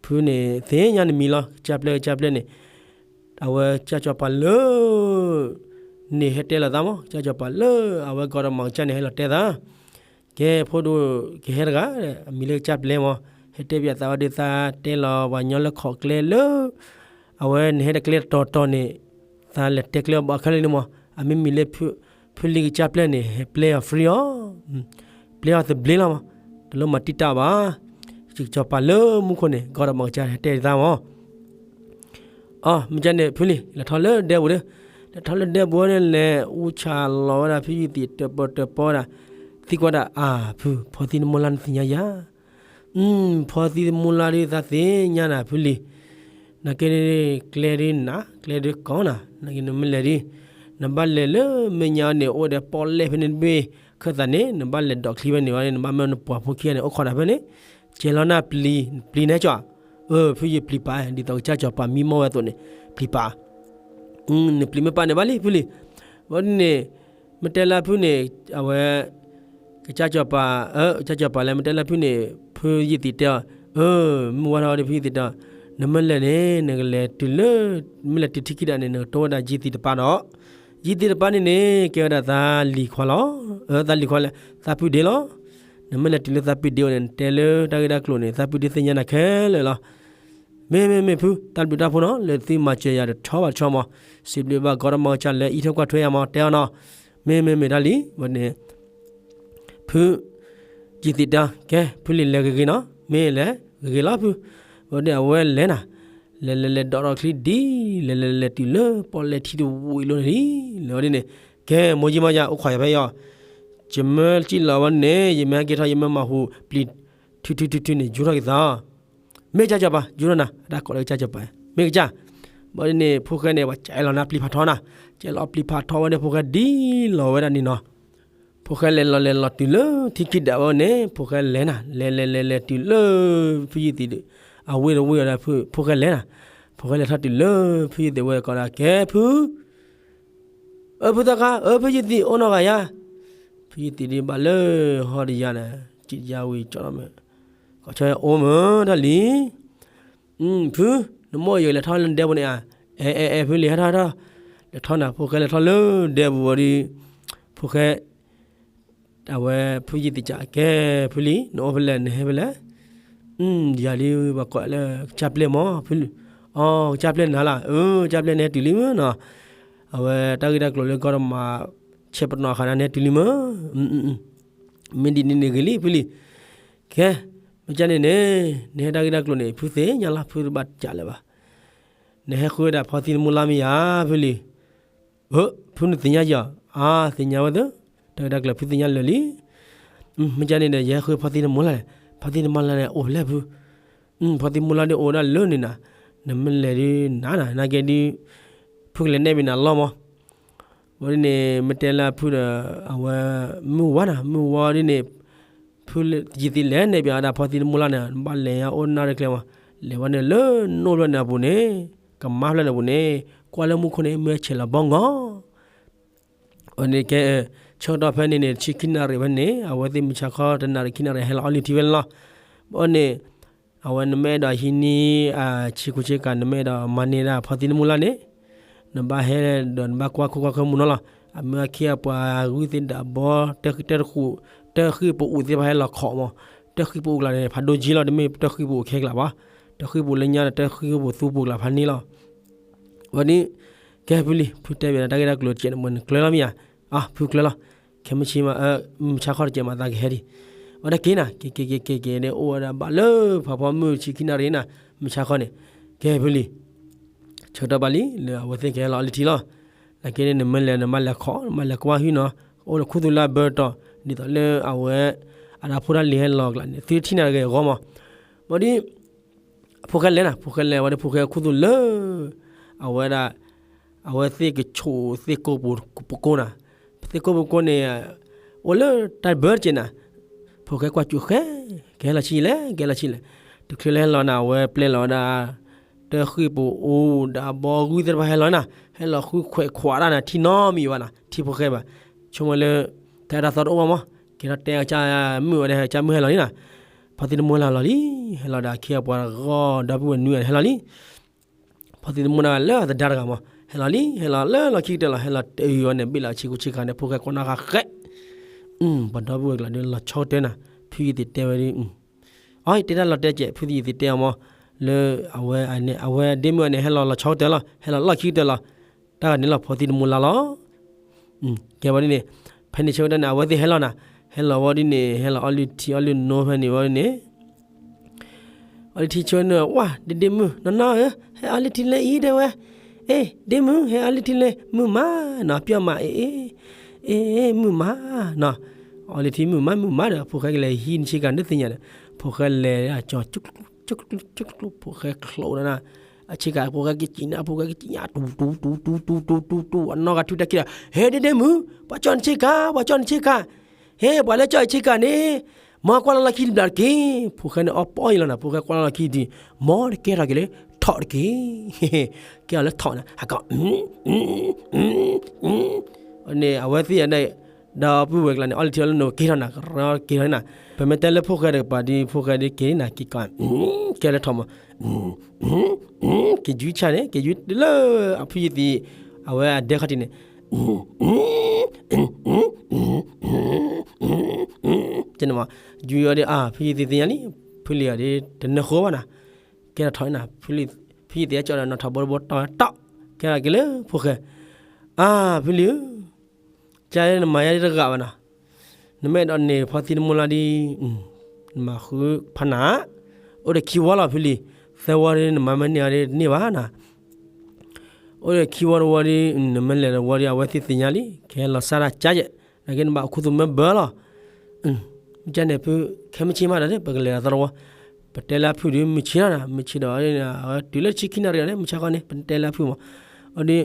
ဖုန့ၣ်သ့ၣ်ညါနမံၤလီၤ, ကစၢ်ပျဲၢ် ကစၢ်ပျဲၢ်န့ၣ်, အဝဲကစၢ်စီၤပၤလၢ န့ၣ်ဟဲတဲလီၤသးမး, ကစၢ်စီၤပၤလၢ အဝဲကီၢ်ဒီးမၤကစၢ်န့ၣ် ဟဲလီၤတဲသး ကဲဖိဒိၣ်ကဟဲတဂၤ, အမံၤလၢကစၢ်ပျဲၢ်မး, ဟဲတဲဘၣ်သးဝဲဒီး သးတဲလီၤပှၤညီလၢခိးကျဲလၢ အဝဲန့ၣ်ဟဲတကျဲတတီၤတီၤန့ၣ်, သးလဲၤတဲကျဲအီၤဘၣ်ခဲလၢာ်န့ၣ်မး, အမ့ၢ်မံၤလၢ ဖုလံၤကစၢ်ပျဲၢ်န့ၣ် ဟဲပျဲအီၤ free အီၤ, ပျဲအီၤသဘျ့လီၤမး, တလိၣ်မၤတံာ်တာ်ဘၣ်, ကစၢ်စီၤပၤလၢမူခိၣ်န့ၣ် ကီၢ်ဒီးမၤကစၢ်ဟဲတဲသးမး အ မ့ၢ်ကန့ၣ် ဖုလံၤ လဲၤထီၣ်လၢဒဲပူၤဒီး, လဲၤထီၣ်လၢဒဲပူၤန့ၣ်လဲၤ အူဆၣ်လီၤဝဲဒၣ်ဖုယံၤသံးတပီၤတပီၤဒၣ်, သံကွၢ်ဒၣ် အၢ ဖု ဖီသံတမူလါနသ့ၣ်ညါယၤ, ဖီသံတမူလါဒုးသးသ့ၣ်ညါနၤဖုလံၤ, နာ်က့ ကျဲဒုးနး ကျဲဒုးကီနၤ, နာ်က့နမ့ၢ်လဲၤဒုး, နဘၣ်လဲၤလၢမဲာ်ညါန့ၣ် အိၣ်ဒီးပီၣ်လဲၣ်ဖဲန့ၣ်တဘ့ၣ်, ခၢၣ်သးန့ၣ် နဘၣ်လဲၤဒိးချံဝဲန့ၣ်ဝဲန့ၣ် နဘၣ်မၢနပှၤဖိခံဂၤန့ၣ် အိၣ်ခိးနၤဖဲန့ၣ်, ကဲလီၤနၤပျံၤ, ပျံၤန့ၣ်ကၠီ, အၢ ဖုယံၤပျံၤပာ်, ဒ်သိးကစၢ်စီၤပၤမံမီၢ်ဝဲအသိးန့ၣ် ပျံၤပာ် နပျံၤမ့ၢ်ပာ်န့ၣ်ဘၣ်လံဖုလံၤ, ဝဲန့ၣ် မ့ၢ်တဲလၢဖုန့ၣ်, အဝဲ ကစၢ်စီၤပၤ, ကစၢ်စီၤပၤလဲၣ် မ့ၢ်တဲလၢဖုန့ၣ်, ဖုယံၤသံးတဲအီၤ, အၢ မုၢ်ဝါထီၣ်ဝဲဒီးဖုယံၤသံးတဲအီၤ, နမ့ၢ်လဲၤန့ၣ် နကလဲၤတုၤလၢ, မ့ၢ်လဲၤတုၤထံခံဒၣ်န့ၣ် နကတိၤဝဲဒၣ်ယံၤသံးတပၤဒီး, ယံၤသံးတပၤန့ၣ်န့ၣ် ကဲဝဲဒၣ်သးလံၤခွါလီၤ, သးလံၤခွါလဲၣ် သးပုၢ်ဒ့လီၤ, နမ့ၢ်လဲၤတုၤလၢသးပုၢ်ဒ့အအိၣ်န့ၣ် နတဲလၢတၢ်ဂ့ၢ်တၢ်ကျိၤန့ၣ် သးပုၢ်ဒ့သ့ၣ်ညါနၤခဲလၢာ်လီၤ မ့မ့မ့ၢ်ဖု တၢ်ဘျုးတၢ်ဖှိၣ်နီၤ လၢသုမၤစၢၤယၤတဆီဘၣ်တဆီမး, စံးဘျုးဘၣ်ကီးဒီးမၤကစၢ်လၢအံးထွဲကွၢ်ထွဲယၤမး တဲအီၤနီၤ, မ့မ့မ့ၢ်တၢ်လံၤ ဝဲန့ၣ်, ဖု, ယံၤသံးတဲ, ကဲ ဖုလံၤလဲၤဂ့ၤဂ့ၤနီၤ မ့ၢ်လဲၤဂ့ၤဂ့ၤလီၤဖု, ဝဲဒၣ်အဝဲလဲၤနၤ, လဲၤလဲၤလဲၤဒီးထီၣ်ချံဒ်, လဲၤလဲၤလဲၤတုၤလၢပီၣ်လဲၣ်ထံတဝံၤလီၤန့ၣ်ဒ်, လဲၤဝဲဒၣ်န့ၣ်, ကဲ မိၢ်ယံမးယၤ အိၣ်ခိးယၤဖဲအံၤအီၤ, ယမ့ၢ်စံၣ်လီၤဝဲန့ၣ် ယမ့ၢ်ဟဲက့ၤထီၣ် ယမ့ၢ်မၤဟူးပျံၤ, ထုထုထုထုန့ၣ် ယူၤထီၣ်က့ၤသး မ့ၢ်ကစၢ်စီၤပၤ ယူၤထီၣ်နၤ အတၢ်ကိးလၢကစၢ်စီၤပၤ, မ့ၢ်ကစၢ်, ဘၣ်ဒ်န့ၣ် ဖိၣ်ဃဲန့ၣ် ပှၤကဲလီၤနၤပျံၤဖးထီနၤ, ကဲလီၤပျံၤဖးထီဝဲန့ၣ် ဖိၣ်ဃဲဒ်လီၤဝဲဒၣ်န့ၣ်နီၤ, ဖိၣ်ဃဲလဲၤလီၤလဲၤလီၤတုၤလၢထံခံဒၣ်ဝဲန့ၣ် ဖိၣ်ဃဲလဲၤနၤ လဲၤလဲၤလဲၤလဲၤတုၤလၢ ဖုယံၤသံးဒီး အဝ့ၢ်တဝ့ၢ်အီၤဒီး ဖိၣ်ဃဲလဲၤနၤ, ဖိၣ်ဃဲလဲၤထီၣ်တုၤလၢ ဖုယံၤသံးဝဲကိးဒၣ် ကဲဖု အၢ ဖုသၣ်ခါ အၢ ဖုယံၤသံး အိၣ်နီၢ်ဂၤယါ, ဖုယံၤသံးဒ်ဘၣ်လၢဟီၣ်တယါန့ၣ် ကံယါဝံၤကၠီလီၤမ့ၢ်, ကိးဆီအိၣ်မ့ၢ်တၢ်လံ, ဖု နမိၢ်ယလဲၤထီၣ်လၢနဒဲပူၤန့ၣ်ဧါ, အဲ အဲ အဲ ဖုလံၤ ဟဲထီၣ် ဟဲထီၣ်, လဲၤထီၣ်နၤ ဖိၣ်ဃဲလဲၤထီၣ်လၢဒဲပူၤဝံၤဒီး, ဖိၣ်ဃဲ အဝဲဖုယံၤသံးကး ကဲ ဖုလံၤ နအိၣ်ဖဲလဲၣ် နဟဲဖဲလဲၣ်, ယၤဒ်ပှၤကိးလၢကစၢ်ပျဲၢ်မၢ်, ဖုလံၤ, အီ ကစၢ်ပျဲၢ်နၤလီၤ, အၢ ကစၢ်ပျဲၢ်နဟဲတုၤလံမၢ်နီၤ, အဝဲတၢ်ဂ့ၢ်တၢ်ကျိၤလၢကီၢ်တမၤ ဆဲးပနီၣ်ဃာ်န့ၣ် နဟဲတုၤလံမၢ်, မ့ၢ်ဒ်န့ၣ်န့ၣ်ဂ့ၤလံ ဖုလံၤ, ကဲ, မ့ၢ်ကန့ၣ်န့ၣ်, နဟဲတၢ်ဂ့ၢ်တၢ်ကျိၤန့ၣ် ဖုသ့ၣ်ညါလီၤ ဖုတဘၣ်ကးလၢၤဘၣ်, နဟဲဃုဝဲဒၣ်ဖီသံနမိၢ်လါမ့ၢ်ဧါ ဖုလံၤ, အၢ ဖုနသ့ၣ်ညါယီၤ, အါ သ့ၣ်ညါဝဲသ့ၣ်, တၢ်ဂ့ၢ်တၢ်ကျိၤဖုသ့ၣ်ညါလၢာ်လံ မ့ၢ်ကန့ၣ်ဒီး ယဟဲဃုဖီသံနမိၢ်လါန့ၣ်, ဖီသံနမိၢ်လါန့ၣ်အိၣ်ဖဲလဲၣ်ဖု, ဖီသံနမိၢ်လါဒ်အိၣ်ဒၣ်လၢန့ၣ်နၤ, နမ့ၢ်လဲၤဒ်နၤနၤ နာ်က့ဒ်, ဖုကလဲၤနဲၣ်ဘၣ်နၤလီၤမၢ်, ဝဲဒ်န့ၣ် မ့ၢ်တဲလၢဖုဒီး အဝဲမုၢ်ဝါနၤ မုၢ်ဝါဒ်န့ၣ်, ဖုယသံးလဲၤနဲၣ်ဘၣ်ဝဲဒၣ်ဖီသံနမိၢ်လါန့ၣ် ဘၣ်လဲၤညါအိၣ်နၢ်တကျဲမၢ်, လဲၤဝဲန့ၣ်လၢနိၣ်ဖျၢၣ်န့ၣ်အပူၤန့ၣ်, ကမါဖျၢၣ်န့ၣ်အပူၤန့ၣ်, ကွၢ်လၢမူခိၣ်န့ၣ် မ့ၢ်ဆဲးလီၤဘီငီၢ် အန့ၣ်ကဲ, ဆၢကတီၢ်ဖဲန့ၣ်န့ၣ် တဆံခံနၣ်ရံၣ်ဖဲန့ၣ် အဝဲသ့ၣ်မုၢ်ဆါခီတနၣ်ရံၣ်ခံနၣ်ရံၣ် ဟဲလီၤအီလုၢ်ထံဝဲန့ၣ်လီၤ. ဘၣ်န့ၣ်, အဝဲနမ့ၢ်အဲၣ်ဒိးဟံးန့ၢ်အဆ့ကူဆ့ကၤ နမ့ၢ်အဲၣ်ဒိးမၤန့ၢ်ဒၣ်ဖီသံနမိၢ်လါန့ၣ်, နဘၣ်ဟဲဒီးနဘၣ်ကွၢ်ခိၣ်ကွၢ်ခဲမူနီၤလီၤ. အမ့ၢ်အခ့အပှၤဂုၢ်သ့ၣ်ဒးဘီ တၢ်ဃံၣ်တၢ်ဃူ, တၢ်ဃံၣ်ပအိၣ်သ့ၣ်တဖၣ်ဟဲလီၤခိးမၢ်, တၢ်ဃံၣ်ပအိၣ်ကျါန့ၣ် ဖးဒိၣ်ကံလီၤ တမ့ၢ်တၢ်ဃံၣ်ပအိၣ်ခဲကျါဘၣ်, တၢ်ဃံၣ်ပအိၣ်လၢညါဒီး တၢ်ဃံၣ်ပအိၣ်သူပူၤကျါဖးန့ၣ်လီၤ. ဝဲဒ်, ကဲဖုလံၤ ဖုတဲဘၣ်ဒီးတၢ်ဂ့ၢ်တၢ်ကျိၤတကဲးန့ၣ် မ့ၢ်နကျၢၤလီၤမ့ၢ်ဧါ, အါ ဖုကျၢၤလီၤ, ခဲမုၢ်ဆ့ၣ်မး, မုၢ်ဆါခီတကဲးမးသးကဟဲဒံး, ဝဲဒၣ်က့ၤနၤ က့ၤက့ၤက့ၤက့ၤက့ၤန့ၣ် အိၣ်ဝဲဒၣ်ဘၣ်လၢဖးဖီမုၢ်ဆံခံနၣ်ရံၣ်နၤ, မုၢ်ဆါခီန့ၣ်, ကဲဖုလံၤ ဆၢကတီၢ်ဘၣ်လံ လၢအဝဲသ့ၣ်ကဟဲလီၤအီလုၢ်ထံလီၤ. နာ်က့န့ၣ် နမ့ၢ်လဲၤ နဘၣ်လဲၤခိး နဘၣ်လဲၤကွၢ်ဟုၣ်နီၤ, အိၣ်ဒီးခူသူၣ်လၢအဘၢတီၤ ဒ်သိးလၢအဝဲ အတၢ်ဖိတၢ်လံၤဟဲလီၤကျါန့ၣ် သုထံၣ်နၤတဂ့ၤအဂီၢ်မး. ဘၣ်ဒီး ဖိၣ်ဃဲလဲၤနၤ, ဖိၣ်ဃဲလဲၤဝဲဒီး ဖိၣ်ဃဲခူသူၣ်လၢ အဝဲဒၣ် အဝဲသ့ၣ်ကဆိးသ့ၣ်ကိးပူၤကိးနၤ, သ့ၣ်ကိးပူၤကိးန့ၣ် အိၣ်လၢတၢ်ဘၢတကဲးနၤ, ဖိၣ်ဃဲကွၢ်စူၣ်ဃဲ ကဟဲလီၤဆံးလဲၣ် ကဟဲလီၤဆံးလဲၣ်, တချုးလၢဟဲလီၤနၤ အဝဲပျဲလီၤဝဲဒၣ် တၢ်ဃံၣ်ပူၤအိၣ် ဒးဘီဂုၢ်သ့ၣ်တဖၣ်ဟဲလီၤနၤ, ဟဲလီၤဃုခွဲးခွးတၢ်နၤ ထံနီတမံၤဘၣ်နၤ ထံဖိၣ်ဃဲဘၣ်, ဆိကမိၣ်လၢ တၢ်အၢတၢ်သီတအိၣ်ဘၣ်မး, ကဲထီၣ်တဲအကစၢ်မုၣ်ဝဲဒၣ် ကစၢ်မုၣ်ဟဲလီၤလံနၤ, ဖီသံနမိၢ်လါလီၤလံ, ဟဲလီၤဒီးအခ့အပှၤတဂၤ ဒီပုၢ်ဝဲၢ်နွံဂၤန့ၣ် ဟဲလီၤလံ ဖီသံနမိၢ်နဂၤလၢအသဒါတဂၤမး ဟဲလီၤလံ, ဟဲလီၤလၢလီၢ်ခံကတၢၢ်လီၤ, ဟဲလီၤတုၤအီၤန့ၣ် ဘ့ၣ်လီၤဆံးကူဆံးကၤန့ၣ် ဖိၣ်ဃဲကွၢ်နီၣ်ဃာ်ဃဲ, ပှၤဒီပုၢ်ဝဲၢ်ကျါဒီး လီၤဆီကတၢၢ်နၤ, ဖုယသံးတဲဝဲဒ်, အီ ယတဲတၢ်လီၤတဲာ်ကဲး ဖုယသံးတဲအီၤမး, လၢအဝဲ အဝဲဒ့မုၣ်န့ၣ် ဟဲလီၤလီၤဆီကတၢၢ်လီၤ, ဟဲလီၤလီၢ်ခံကတၢၢ်လီၤ, တၢ်ဂၤန့ၣ်လီၤ ဖီသံနမိၢ်လါလီၤ ကဲဝဲဒ်န့ၣ်, ဖဲန့ၣ်ဆၢကတီၢ်န့ၣ် အဝဲသ့ၣ်ဟဲလီၤနၤ, ဟဲလီၤဝဲဒ်န့ၣ် ဟဲလီၤအီလုၢ်ထံအီလုၢ်နိဖဲန့ၣ်ဝဲဒ်န့ၣ်, အီလုၢ်ထံဆၢန့ၣ် ဝါ ဒ့ဒ့မုၣ် နီၢ်နီၢ်ဧၢ, ဟဲအီလုၢ်ထံလၢအံၤတဲဝဲ, အ့ ဒ့မုၣ် ဟဲအီလုၢ်ထံလၢ မုၢ်မးနီၤ ပျီၢ်မးအ့ အ့ အ့ မုၢ်မးနီၤ, အီလုၢ်ထံမုၢ်မး မုၢ်မးဒီး ဖိၣ်ဃဲကလဲၤဟံးနဆ့ကၤန့ၣ်သ့ၣ်ညါဒီး ဖိၣ်ဃဲလဲၤအကၠီၤ ကၠူကၠူ ဖိၣ်ဃဲချိးဒီးနၤ, အဆ့ကၤ ဖိၣ်ဃဲကစံးနၤ ဖိၣ်ဃဲကစံးနၤ တူတူတူတူတူတူတူတူ အနီၢ်ဂၤထုတၢ်ခံဒီး ဟဲဒ့ဒ့မုၣ် ပှၤကၠီၣ်နဆ့ကၤ ပှၤကၠီၣ်နဆ့ကၤ, ဟဲ ပှၤလၢကၠီၣ်အဆ့ကၤန့ၣ်, မ်ကွၢ်လီၤလီၢ်ခံတဘျီတက့ၢ်, ဖိၣ်ဃဲန့ၣ်အီၣ်ပီအံၤလီၤနၤ ဖိၣ်ဃဲကွၢ်လီၤလီၢ်ခံတဘျီ, မ်တကဲထီၣ်က့ၤလၢ ထိးတက့ၢ်, ကဲထီၣ်လၢထိးနၤ ဟကီ န့ၣ် အဝဲသ့ၣ်အဒၣ် ဒီပုၢ်ဝဲၢ်ကျါန့ၣ် အီလုၢ်ထံအီလုၢ်နိက့ၤထီၣ်နၤ ကရၢက့ၤထီၣ်နၤ, ပမ့ၢ်တဲလၢဖိၣ်ဃဲတကပၤဒီး ဖိၣ်ဃဲဒီးက့ၤနၤက့ၤကီ ကဲလၢထိးမး, က့ၤယွံဆၣ်န့ၣ် က့ၤယွံလၢအဖုယသံး အဝဲအဒဲခီၣ်ထံးန့ၣ် ယွံအီၤဒီး အါ ဖုယသံးသ့ၣ်ညါလံ, ဖုလံၤအီၤဒီး တနၢၤဃိဘၣ်နၤ, ကဲထီၣ်ထိးနၤ, ဖုယသံးကၠီဒီးနီၢ်ထီၣ်ဘိတဘိတီတီ, ကဲထီၣ်က့ၤလၢဖိၣ်ဃဲ, အါ ဖုလံၤဧၢ ကနမၤယါဒ်တဂၤဘၣ်နီၤ, နမ့ၢ်အဲၣ်ဒိးန့ၢ်ဖီသံနမိၢ်လါဒ်, နမၤဃုဖးနၤ, အိၣ်ဒီးခံဝီလီၤဖုလံၤ, သၢဝီဒ်နမၤမ့ၢ်န့ၢ်အီၤဒ်တန့ၢ်ဘၣ်နၤ, အိၣ်ဒီးခံဝီတဝီဒ် နမ့ၢ်လဲၤတဝီဒ် အဝဲသ့ၣ်သ့ၣ်ညါလံ, ကဟဲလီၤစၢ်တၢ်ကၠါယဲၢ်, နာ်က့နဘၣ်အိၣ်ခူသူၣ်မ့ၢ်ဘၢလီၤ မ့ၢ်ကန့ၣ်ဖု ခဲမုၢ်ဆ့ၣ်မးဒီး ပကလဲၤဒီးသီတဝီ, ပတဲလၢအဖုဒီး မုၢ်ဆ့ၣ်လီၤနၤ, မုၢ်ဆ့ၣ်ဒီး တုၤလၢတဆံခံနၣ်ရံၣ်အီၤန့ၣ် မုၢ်ဆါခီန့ၣ် ပတဲလၢအဖုမး, အီၤဒီး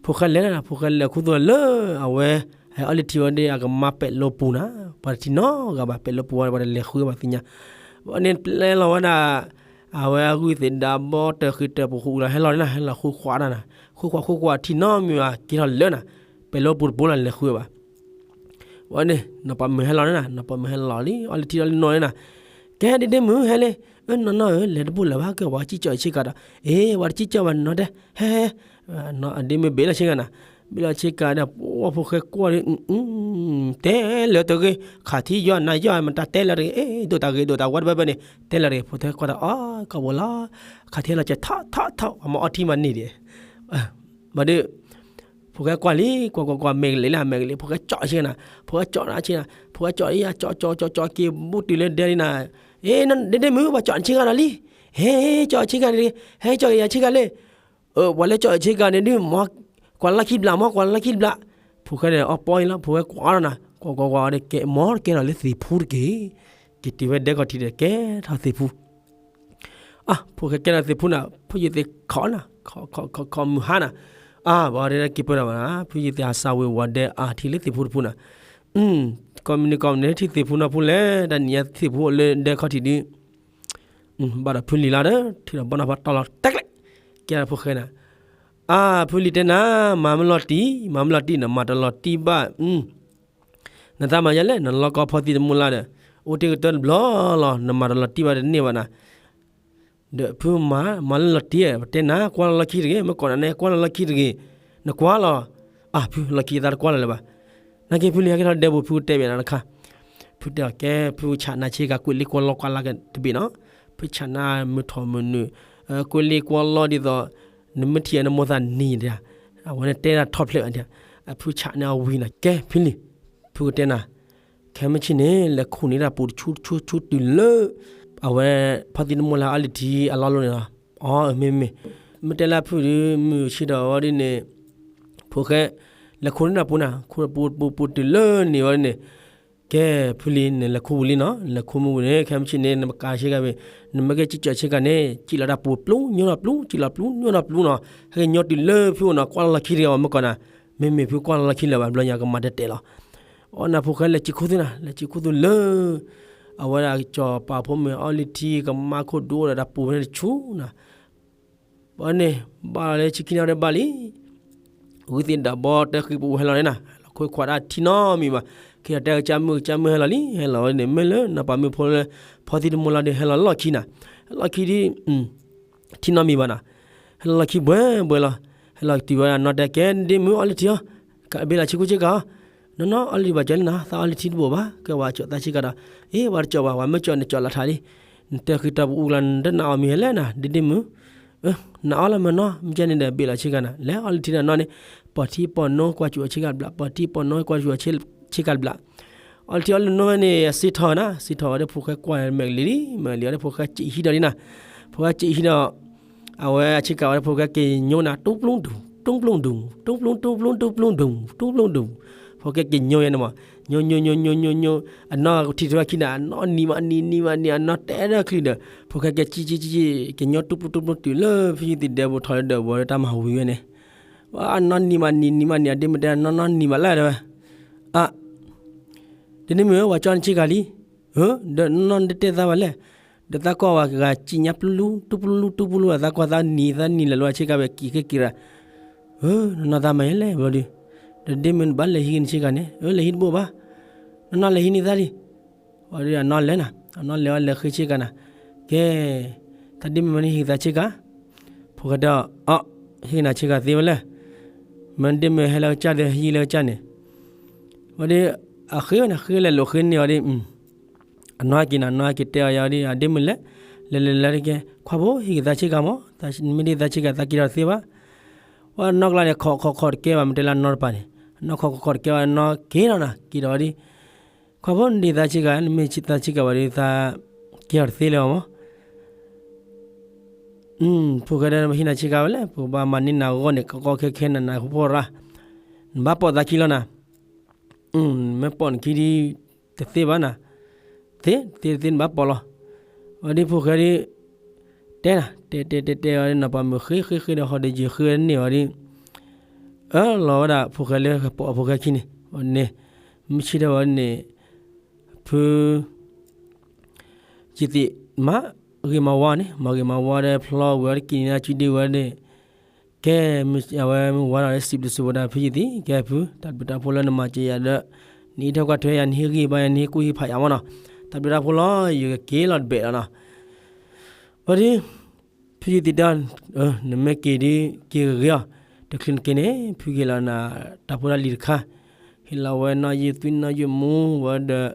ဖိၣ်ဃဲလဲၤနၤ ဖိၣ်ဃဲလဲၤခူသူၣ်လၢ အဝဲ ဟဲအီလုၢ်ထံဝဲဒီး အကမါပဲာ်လိပူၤနၤ, ပှၤတထံၣ်နီတဂၤဘၣ် ပဲာ်လိပူၤဝဲ ပှၤတလဲၤဃုဘၣ်သ့ၣ်ညါ, အန့ၣ်ပျဲလီၤဝဲဒၣ် အဝဲအဂုၢ်သ့ၣ်ဒးဘီတၢၢ်ဃံးတၢၢ်ပူၤဃုာ်လီၤ ဟဲလီၤနၤ ဟဲလီၤဃုခွးတၢ်နၤ, ဃုခွးဃုခွးထံၣ်နီတမံၤဘၣ် က့ၤထီၣ်လၢနၤ, ပဲာ်လိပူၤတဘိလီၤ လဲၤဃုဘၣ် ဝဲန့ၣ် နီၢ်ပၤမုၣ်ဟဲလီၤန့ၣ်နၤ, နီၢ်ပၤမုၣ်ဟဲလီၤလံ အီလုၢ်ထံအီလုၢ်နိန့ၣ်နၤ, ကဲဒ့ဒ့မုၣ်ဟဲလံ, အၢ နီၢ်နီၢ်ဧၢ လဲၤတဘူၣ်လၢၤဘၣ် ကဲပှၤကစံၣ်ကၠီၣ်အဆ့ကၤဒီး, အ့ ပှၤတစံၣ်ကၠီၣ်ဘၣ်နီၢ်တဲ, ဟဲဟဲ, အဒ့မုၣ်ဘ့ၣ်လီၤဆ့ကၤနၤ, ဘ့ၣ်လီၤဆ့ကၤဒီး ဖိၣ်ဃဲကွၢ်ဒီး တဲလၢတဂ့ၤ, ခးထံယီၢ်နၤယီၢ် မတၤတဲလၢတဂ့ၤ, အ့ ဒိၣ်တၢ်ဂ့ၤ ဒိၣ်တၢ်ဝါတဘၢဘၢန့ၣ် တဲလၢတဂ့ၤ, ဖိၣ်ဃဲကွၢ်ဒီး အီ ကီၢ်ဘိလီၤ, ခးထံလီၤစဲး ထီၣ်ထီၣ်ထီၣ် ပှၤမၤအီထံမၤန့ၢ်ဒံး, ဘၣ်ဒီး ဖိၣ်ဃဲကွၢ်လံ ကွၢ်ကွၢ်ကွၢ် မဲာ်ကလံၤလၢ မဲာ်ကလံၤ ဖိၣ်ဃဲကၠီၣ်ဆ့ကၤနၤ, ဖိၣ်ဃဲကၠီၣ်နၤဆ့နၤ, ဖိၣ်ဃဲကၠီၣ်အံၤ ကၠီၣ်ကၠီၣ်ကၠီၣ်က့ၤ ဘူးတုၤလၢဒဲလံနၤ, အ့ ဒ့ဒ့မုၣ် ပှၤကၠီၣ်နဆ့ကၤဒီးလံ, ဟဲ ကၠီၣ်ဆ့ကၤန့ၣ်, ဟဲကၠီၣ်က့ၤယၤဆ့ကၤလၢ ပှၤလၢကၠီၣ်ဆ့ကၤန့ၣ်ဒုး ကွၢ်လီၢ်ခံဘျး မ်ကွၢ်လီၢ်ခံဘျး, ဖိၣ်ဃဲန့ၣ် အီၣ်ပီအံၤလီၤ ဖိၣ်ဃဲကွၢ်ဒီးနၤ ကွၢ်ကွၢ်ကွၢ်ဒီး ကဲ မ်ကဲထီၣ်လၢသ့ၣ်ဖူတက့ၢ်, က့ၤတုၤဝဲဒဲခီၣ်ထံးဒီး ကဲထီၣ်သ့ၣ်ဖူ အ ဖိၣ်ဃဲကဲထီၣ်သ့ၣ်ဖူနၤ ဖုယသ့ၣ်ခိးနၤ, ခိးခိးခိးခိးမုၢ်ဟါနၤ, အါ ဘၣ်ဒဲက့ၤပၢၢ်ဒီးဘၣ်နၤ ဖုယသ့ၣ်ဟးစၢ်ဝ့ၤဝီၤဒဲအါထံလၢသ့ၣ်ဖူတဖူနၤ, ကိးမုၢ်နံၤကိးမုၢ်နံၤထံၣ်သ့ၣ်ဖူနီၢ်ဖူလဲၣ် တၢ်နံၤညါသ့ၣ်ဖူအိၣ်လၢဒဲခီၣ်ထံးဒုး ဘၣ်ဒီးဖုလံၤလီၤဒီး ထံၣ်ဒီးဘီနီၢ်ဖးတီလီၤတဲကျဲ, ကဲဒီးဖိၣ်ဃဲနၤ, အါ ဖုလံၤတဲနၤ မၤမ့ၢ်လီၤတံၢ် မၤမ့ၢ်လီၤတံၢ် နမၤတလီၤတံၢ်ဘၣ် နသးမၤယဲလဲၣ် နလီၢ်ကီဖီသံတမူလၢ်ဒီး အိၣ်တ့ၢ်ကတၢၢ်တဘျီလီၤ နမၤတလီၤတံၢ်ဘၣ်တန့ၢ်ဘၣ်နၤ, ဒီးဖုမၤ မၤလၢလီၤတံၢ် ပတဲနၤ ကွၢ်လီၤလီၢ်ခံတဂ့ၤ မ့ၢ်ကိးနၤန့ၣ် ကွၢ်လီၤလီၢ်ခံတဂ့ၤ, နကွၢ်လီၤ, အါ ဖုလီၢ်ခံသးတကွၢ်လီၤလၢၤဘၣ်, နာ်က့ဖုလံၤဟဲက့ၤထီၣ်ဒဲပူၤ ဖုကတဲဘၣ်နၤတခါ, ဖုတဲအီၤကဲ ဖုဆးနၤဆ့ကၤ ကွံာ်လ့ကွီလီကွၢ်လၢ်ကတဘ့ၣ်နီၤ, ဖုဆးနၤမုၢ်ထီၣ်မုၢ်နုာ်, ကွံာ်လ့ကွီလီဒ်သိး နမ့ၢ်ထံၣ်အီၤနမိၢ်သးနံၤတဂၤ, အဝဲန့ၣ်တဲဒၣ်ထီၣ်ဖျဲးအီၤ, အဖုဆးန့ၣ်အဝံၤနီၤ ကဲဖုလံၤ, ဖုကတဲနၤ ခဲမုၢ်ဆ့ၣ်န့ၣ် လဲၤခူၣ်န့ၢ်တၢ်ပူၤတဆူတဆူတဆူတုၤလၢ အဝဲ ဖီသံတမူလၢ်အီလံၤထံအလီၢ်လိၤန့ၣ်လီၤ, အီ မ့မ့ၢ်, မ့ၢ်တဲလၢဖုဒုး မုၢ်ဆ့ၣ်ဒီးဝဲဒ်န့ၣ်, ဖိၣ်ဃဲ, လဲၤခူၣ်န့ၢ်တၢ်ပူၤနၤ ခူၣ်ပူၤပူၤပူၤတုၤလၢန့ၣ်ဝဲဒ်န့ၣ်, ကဲဖုလံၤ နလဲၤခူၣ်ဝံၤလံနီၤ လဲၤခူၣ်မုၢ်ဝံၤန့ၣ် ခဲမုၢ်ဆ့ၣ်န့ၣ် နမ့ၢ်ကးဆ့ကၤဝံၤ, နမ့ၢ်ကဲကၠံၣ်ကၠီၣ်ဆ့ကၤန့ၣ် ကၠံၣ်လီၤတၢ်ပူၤပျူၤညိၣ်ဒီးပျူၤ ကၠံၣ်လီၤပျူၤညိၣ်ဒီးပျူၤနီၤ, ဟဲက့ၤညိၣ်တုၤလၢဖုအိၣ်နီၤ ကွၢ်လီၤလီၢ်ခံတဂ့ၤအီၤမ့ၢ်ကိးနၤ, မ့မ့ၢ်ဖုကွၢ်လီၤလီၢ်ခံလၢၤဘၣ် ဘျီညါကမၤတဲာ်တဲာ်လီၤ, အီနၤဖိၣ်ဃဲလဲၤကၠံၣ်ခူသူၣ်နၤ လဲၤကၠံၣ်ခူသူၣ်လၢ အဝဲဒၣ်ကၠီၤပၤဖိမုၣ်အီလံၤထံ ကမါခိၣ်ဒိၣ်ဒီးတၢ်ပူၤဖဲန့ၣ်တဆူနၤ ဘၣ်န့ၣ် ဘၣ်လီၤလၢဆံခံန့ၣ်ဒီးဘၣ်လံ, ဂုၢ်သ့ၣ်ဒၣ်ဘီတဲဃံပူၤဟဲလီၤန့ၣ်နၤ, လီၢ်ခိခွးဒၣ်ထံနီတမံၤဘၣ်, ခဲအံၤတဲကစၢ်မုၣ်ကစၢ်မုၣ်ဟဲလီၤလံ, ဟဲလီၤဝဲန့ၣ် မ့ၢ်လၢနီၢ်ပၤမုၣ်ဖိလၢ ဖီသံတမူလၢ်ဒီး ဟဲလီၤလီၢ်ခံနၤ, ဟဲလီၤခံဒ် ထံနီတမံၤဘၣ်နၤ, ဟဲလီၤလီၢ်ခံဘှဲဘှဲလီၤ, ဟဲလီၤတုၤဝဲဒၣ်နီၢ်တဲကဲ ဒ့မုၣ်အီလံၤထံအီ, ကဘ့ၣ်လီၤဆ့ကူဆ့ကၤအီ, နီၢ်နီၢ်အီလံၤဘၣ်ကၠီလံနၤ သးအီလံၤထံတဘိၣ်ဘၣ်, ကဲဝဲကၠီၤသးဆ့ကၤဒီး, အ့ ဝဲတကၠီၤဘၣ် ဝဲမ့ၢ်ကၠီၤန့ၣ်ကၠီၤလီၤထးလံ, နတဲဃံတၢ်ပူၤအူကျါ နတနာ်အီၤမံၤဟဲလဲၣ်နၤ ဒ့ဒ့မုၣ် နအီလီၤမ့ၢ်နီၢ် မ့ၢ်ကဲန့ၣ်ဒီး ဘ့ၣ်လီၤဆ့ကၤနၤ လဲၤအီလံၤထံဒီးနီၢ်န့ၣ်, ပိာ်ထံပိာ်နိကွၢ်စူၣ်အီၤဆ့ကၤတဘျီ ပိာ်ထံပိာ်နိကွၢ်စူၣ်အီၤဆ့ကၤတဘျီ, အီလံၤထံအီလံၤနိၢ်ဝဲန့ၣ် အစ့ထီၣ်နၤ စ့ထီၣ်ဝဲဒီးဖိၣ်ဃဲကွၢ်မဲာ်ကလံၤလံ မဲာ်ကလံၤဝဲဒီးဖိၣ်ဃဲစံးဟံးဒီးလံနၤ, ဖိၣ်ဃဲစံးဟံးဒီး အဝဲအဆ့ကၤဝဲဒီးဖိၣ်ဃဲက့ၤညိနၤ တူပျူၢ်ဒူၣ် တူပျူၢ်ဒူၣ် တူပျူၢ်တူပျူၢ်တူပျူၢ်ဒူၣ် တူပျူၢ်ဒူၣ်, ဖိၣ်ဃဲက့ၤညိယဲန့ၣ်မး, ညိညိညိညိညိညိ, အနီၢ်ထံၣ်ထွဲခံနၤ အနီၢ်နံၤမးနံၤနံၤမးနံၤ အနီၢ်တဲဒၣ်ချံဒီး ဖိၣ်ဃဲက့ၤကံကံကံကံ, က့ၤညိတူပျူၢ်တူပျူၢ်တုၤလၢဖုယသံၣ်ဒဲပူၤထီၣ်လၢဒၢးဝဲဒီးတၢ်မၤဝံၤဝဲန့ၣ်, အနီၢ်နံၤမးနံၤနံၤမးနံၤ အဒ့မုၣ်တဲနီၢ်နီၢ်နံၤမးလၢတဲဝဲ, အ ဒ့ဒ့မုၣ်ဧၢ ပှၤကၠီနဆ့ကၤလံ, ဧၢ ဒီးနီၢ်နီၢ်တတဲသးဘၣ်လဲၣ်, ဒီးသးကွၢ်ဝဲဂၤစံးညါပျူၢ်လူတူပျူၢ်လူတူပျူၢ်လူ သးကွၢ်သးနံၤသးနံၤလၢာ်လီၤဆ့ကၤဝဲက့ၤဃ့က့ၤရၤ, ဧၢ နီၢ်နီၢ်သးမၤယဲလဲၣ်ဘျီဒီး, ဒီးဒ့မုၣ်နဘၣ်လဲၤဟံးက့ၤနဆ့ကၤန့ၣ် ဧၢ လဲၤဟံးတဘိၣ်ဘၣ်, နီၢ်နီၢ်လဲၤဟံးန့ၢ်သးလံ, ဝံၤဒီးအနီၢ်လဲၤနၤ အနီၢ်လဲၤဝဲလဲၤဃ့ဆ့ကၤနၤ, ကဲ သးဒ့မုၣ်မ့ၢ်န့ၢ်ဟံးသးဆ့ကၤ, ဖိၣ်ဃဲတဲအီၤ အီ ဟံးက့ၤနၤဆ့ကၤသ့ဝဲလဲၣ်, မ့ၢ်ဒ့မုၣ်ဟဲလၢကစၢ်ဒီးဟံးလၢကစၢ်န့ၣ်, ဝံၤဒီး အဃ့ဝဲန့ၣ်ဃ့လဲၤလိာ်ဃ့န့ၢ်အီၤဒီး အနီၢ်က့ၤနၤ နီၢ်က့ၤတဲအီၤယၤဒီး အဒ့မုၣ်လဲၣ်, လဲၤလဲၤလဲၤတကဲ ခွါဖိဟံးက့ၤသးဆ့ကၤမး, မ့ၢ်ဒ့သးဆ့ကၤသးက့ၤထီၣ်တသ့ဘၣ်, ဝဲနီၢ်ကျါန့ၣ်ခိးခိးခိးတကဲဘၣ် မ့ၢ်တဲလၢနီၢ်တပၤန့ၣ်, အနီၢ်ခိးခိးခိးတကဲဘၣ်နီၢ်က့ၤထီၣ်နၤ က့ၤထီၣ်ဝဲဒီး, ခွါဖိနဒ့သးဆ့ကၤ နမ့ၢ်သးဆ့ကၤဘၣ်ဒီးသး က့ၤထီၣ်တသ့လၢၤဘၣ်မး ဖိၣ်ဃဲဒီး နမ့ၢ်ဟံးနၤဆ့ကၤဝဲလဲၣ် ပကဘၣ်မၤန့ၢ်နၤအဂီၢ်န့ၣ် ကီကီခဲခဲနၤ နဖိရၤ, နဘၣ်ပိာ်သးခံလီၤနၤ, မ့ၢ်ပိာ်နခံဒ် တသ့ဘၣ်နၤ, သ့ တသ့တသ့နဘၣ်ပိာ်လီၤ, ဝံၤဒီးဖိၣ်ဃဲဒီး တဲနၤ တဲတဲတဲတဲဝဲဒီး နီၢ်ပၤမုၣ်ဃ့ဃ့ဃ့ဒီး ဟီၣ်ဒီးယုၢ်ဃ့ဝဲန့ၢ်ဝံၤဒီး အၢၣ်လီၤဝဲဒၣ်ဖိၣ်ဃဲလၢကပိာ်အဖိၣ်ဃဲခံန့ၣ်, န့ၣ် မုၢ်ဆ့ၣ်ထီၣ်ဝဲန့ၣ် ဖု ယသ့ၣ်မၤဂ့ၤမၤဝါန့ၣ် မၤဂ့ၤမၤဝါဒီးဖျီဝံၤအီၤတက့ၢ်န့ၣ် အစုဒ့ဝဲဒီး, ကဲ အဝဲမုၢ်ဝါထီၣ်ဒီးစံးဘျုးစံးဖှိၣ်ဒၣ်ဖုယသ့ၣ် ကဲဖု တၢ်ဘျုးတၢ်ဖှိၣ်လၢနမၤစၢၤယၤဒီး နဟံးထီၣ်ကွၢ်ထွဲယၤ နဟ့ၣ်ဂံၢ်ဘါယၤ နဟ့ၣ်ကူၣ်ဟ့ၣ်ဖးယၤမးနီၤ, တၢ်ဘျုးတၢ်ဖှိၣ်လီၤ ယကက့ၤလီၤတဘ့ၣ်လီၤနီၤ, ဝံၤဒီး ဖုယသ့ၣ်တဲအီၤ, နမ့ၢ်က့ၤဒီး က့ၤဂ့ၤဂ့ၤအီၤ, တချုးနက့ၤန့ၣ် ဖုကဟ့ၣ်လီၤနၤ တၢ်ဖိတၢ်လံၤတခါ, ဟ့ၣ်လီၤဝဲနီၣ်ယုၢ်သွံၣ်နီၣ်ယုၢ်မူဝဲဒီး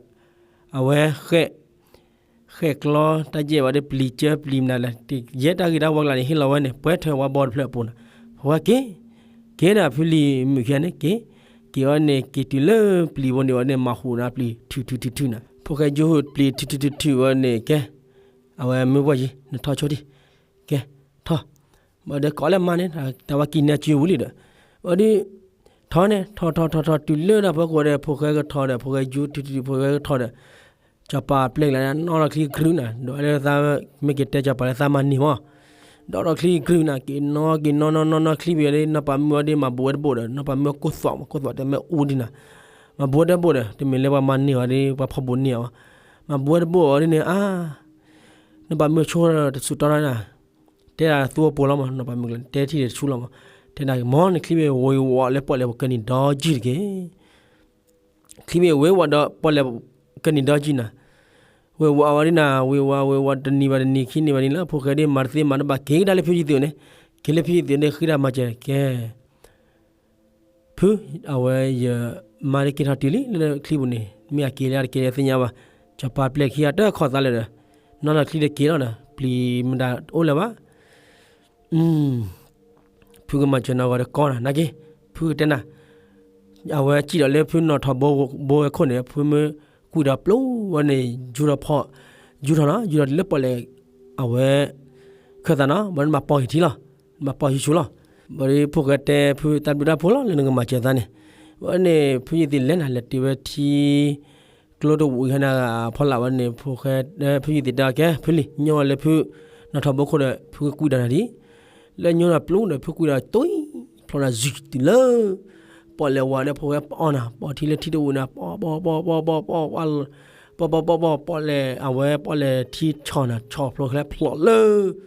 အဝဲ ဃဲၣ်ကျီတၢ်ယဲၢ်ဝဲဒီးပျံၤကၢပျံၤမနုၤလဲၣ်, ယဲၢ်တၢ်ဂ့ၢ်တၢ်ဝီကျါန့ၣ် ဟ့ၣ်လီၤဝဲန့ၣ် ပှဲၤထၢၣ်ဝါဘီတဖျၢၣ်အပူၤန့ၣ်, ဖိၣ်ဃဲက့ၤ, က့ၤဒီးဖုလံၤမုၣ်ခံဂၤန့ၣ်က့ၤ, က့ၤဝဲန့ၣ် က့ၤတုၤလၢပျံၤဘိန့ၣ်ဝဲန့ၣ် မၤဟူးနၤပျံၤထုးထုးထုးထုးနၤ, ဖိၣ်ဃဲယူဟူးပျံၤထုးထုးထုးထုးဝဲန့ၣ်ကဲ, အဝဲမုၢ်ဘှီၣ်ယံၤ နထီၣ်ဆိတံၢ်, ကဲ, ထီၣ်, ဘၣ်ဒီးကိးလၢမါန့ၣ် တၢ်ဝဲကံၢ်န့ၣ်အစုဝံၤလံဒီး, ဘၣ်ဒီး ထီၣ်န့ၣ် ထီၣ်ထီၣ်ထီၣ်ထီၣ်တုၤလၢတၢ်ဖီခိၣ်ဒီး ဖိၣ်ဃဲကထီၣ်ဒီး ဖိၣ်ဃဲယူထုးထုးထုး ဖိၣ်ဃဲကထီၣ်ဒီး စီၤပၤပျဲၢ်ကလး နီၣ်ထီၣ်ချံကရုနၤ, ဒီးလၢသး မ့ၢ်က့ၤတဲစီၤပၤလၢသးမၤန့ၢ်မး, ဒီးထီၣ်ချံကရုနၤ က့ၤနီၣ်က့ၤနီၣ်နီၣ်နီၣ်နီၣ်ချံဝံၤဒီး နီၢ်ပၤမုၣ်အီၤဒီး မၤဘူးဝဲတဘိၣ်ဒီး နီၢ်ပၤမုၣ်အီၤကိၢ်သွးမး ကိၢ်သွးတဲမ့ၢ်အူဒံနၤ, မၤဘူးဝဲတဘိၣ်ဒီး တမ့ၢ်လၢပှၤမၤန့ၢ်အီၤဒီး ပှၤဖီၣ်ဘူးန့ၢ်အီၤဘၣ်, မၤဘူးဝဲတဘိၣ်အီၤဒ်န့ၣ် အါ နီၢ်ပၤမုၣ်ဆိတစူးတီတၢ်နၤ, တဲဒၣ်သူအပူၤလီၤမး နီၢ်ပၤမုၣ်ကျဲ တဲထံၣ်ဒီးတဆူလီၤမး, တဲဒၣ်မ့ၢ်န့ၣ်ချံမ့ၢ်ဝ့ၤဝးလၢပီၣ်လဲၣ်ကနံၣ်ဒီကံၢ်တက့ၢ် ချံမ့ၢ်ဝ့ၤဝးဒီးပီၣ်လဲၣ်ကနံၣ်ဒီကံၢ်နၤ, ဝ့ၤဝးဝဲဒ်နၤ ဝ့ၤဝးဝ့ၤဝးတနံၤဘၣ်တနံၤခံနံၤဘၣ်နံၤလၢ ဖိၣ်ဃဲဒ်မၤတသ့မၤတဘၣ် က့ၤကဒါလၢဖုယသ့ၣ်န့ၣ်, က့ၤလၢဖုယသ့ၣ်န့ၣ် ဃ့တၢ်မၤစၢၤကဲ ဖု အဝဲယမါဒ်က့ၤထီၣ်တုၤလံလၢချံပူၤန့ၣ် မ့ၢ်အက့ၤလၢအတက့ၤလၢသ့ၣ်ညါဘၣ်, စီၤပၤပျဲၢ်ခံဂၤတခီၣ်သးလၢာ်ဒီး နီၢ်နီၢ်ချံဒီးက့ၤလီၤဒီး ပျံၤမတၤအိၣ်လၢၤဘၣ် ဖုကမၤစၢၤနၤဂီၤဒီးကီနၤ နာ်က့, ဖုကတဲနၤ, အဝဲစံၣ်ဒီးလၢဖုနီၣ်ထီၣ်ဘိဝဲခိၣ်န့ၣ် ဖုမ့ၢ်ကွံာ်ဒီးပျိဝဲန့ၣ် ယူထီၣ်ဖီၣ်, ယူထီၣ်နီၤ ယူထီၣ်လၢပီၣ်လဲၣ်, အဝဲ ခၢၣ်သးနီၤ ဘၣ်နဘၣ်ပီၢ်ဟံၣ်ထံလီၤ, နဘၣ်ပီၢ်ဟံၣ်ဆူလီၤ, ဘၣ်ဒီးဖိၣ်ဃဲတဲဖုတၢ်ဘျုးတၢ်ဖှိၣ်လီၤ လၢနကမၤစၢၤသးန့ၣ်, ဝဲန့ၣ် ဖုယသ့ၣ်လဲၤနၤ လဲၤတုၤဝဲထံ ကျိတဝံၤဟဲနၤဖီလာ်ဝဲန့ၣ် ဖိၣ်ဃဲ ဖုယသ့ၣ်တဲအီၤကဲ ဖုလံၤ ညီလၢဖု နီၣ်ထီၣ်ဘိခိၣ်ဒီး ဖုကွံာ်ဒီးနၤဒံး, လၢညီနၤပျိဒီး ဖုကွံာ်ဒီးတွံၢ် ဖျီနၤယုၢ်တုၤလၢ ပီၣ်လဲၣ်ဝါဒီး ဖိၣ်ဃဲပီၣ်နၤ ပီၣ်ထံလၢထံတဝံၤနၤ ပီၣ်ပီၣ်ပီၣ်ပီၣ်ပီၣ်ပီၣ် ပီၣ်ပီၣ်ပီၣ်ပီၣ် ပီၣ်လဲၣ် အဝဲပီၣ်လဲၣ်ထံဆီၣ်နၤ ဆီၣ်ဖျိးချဲဖျိးလၢ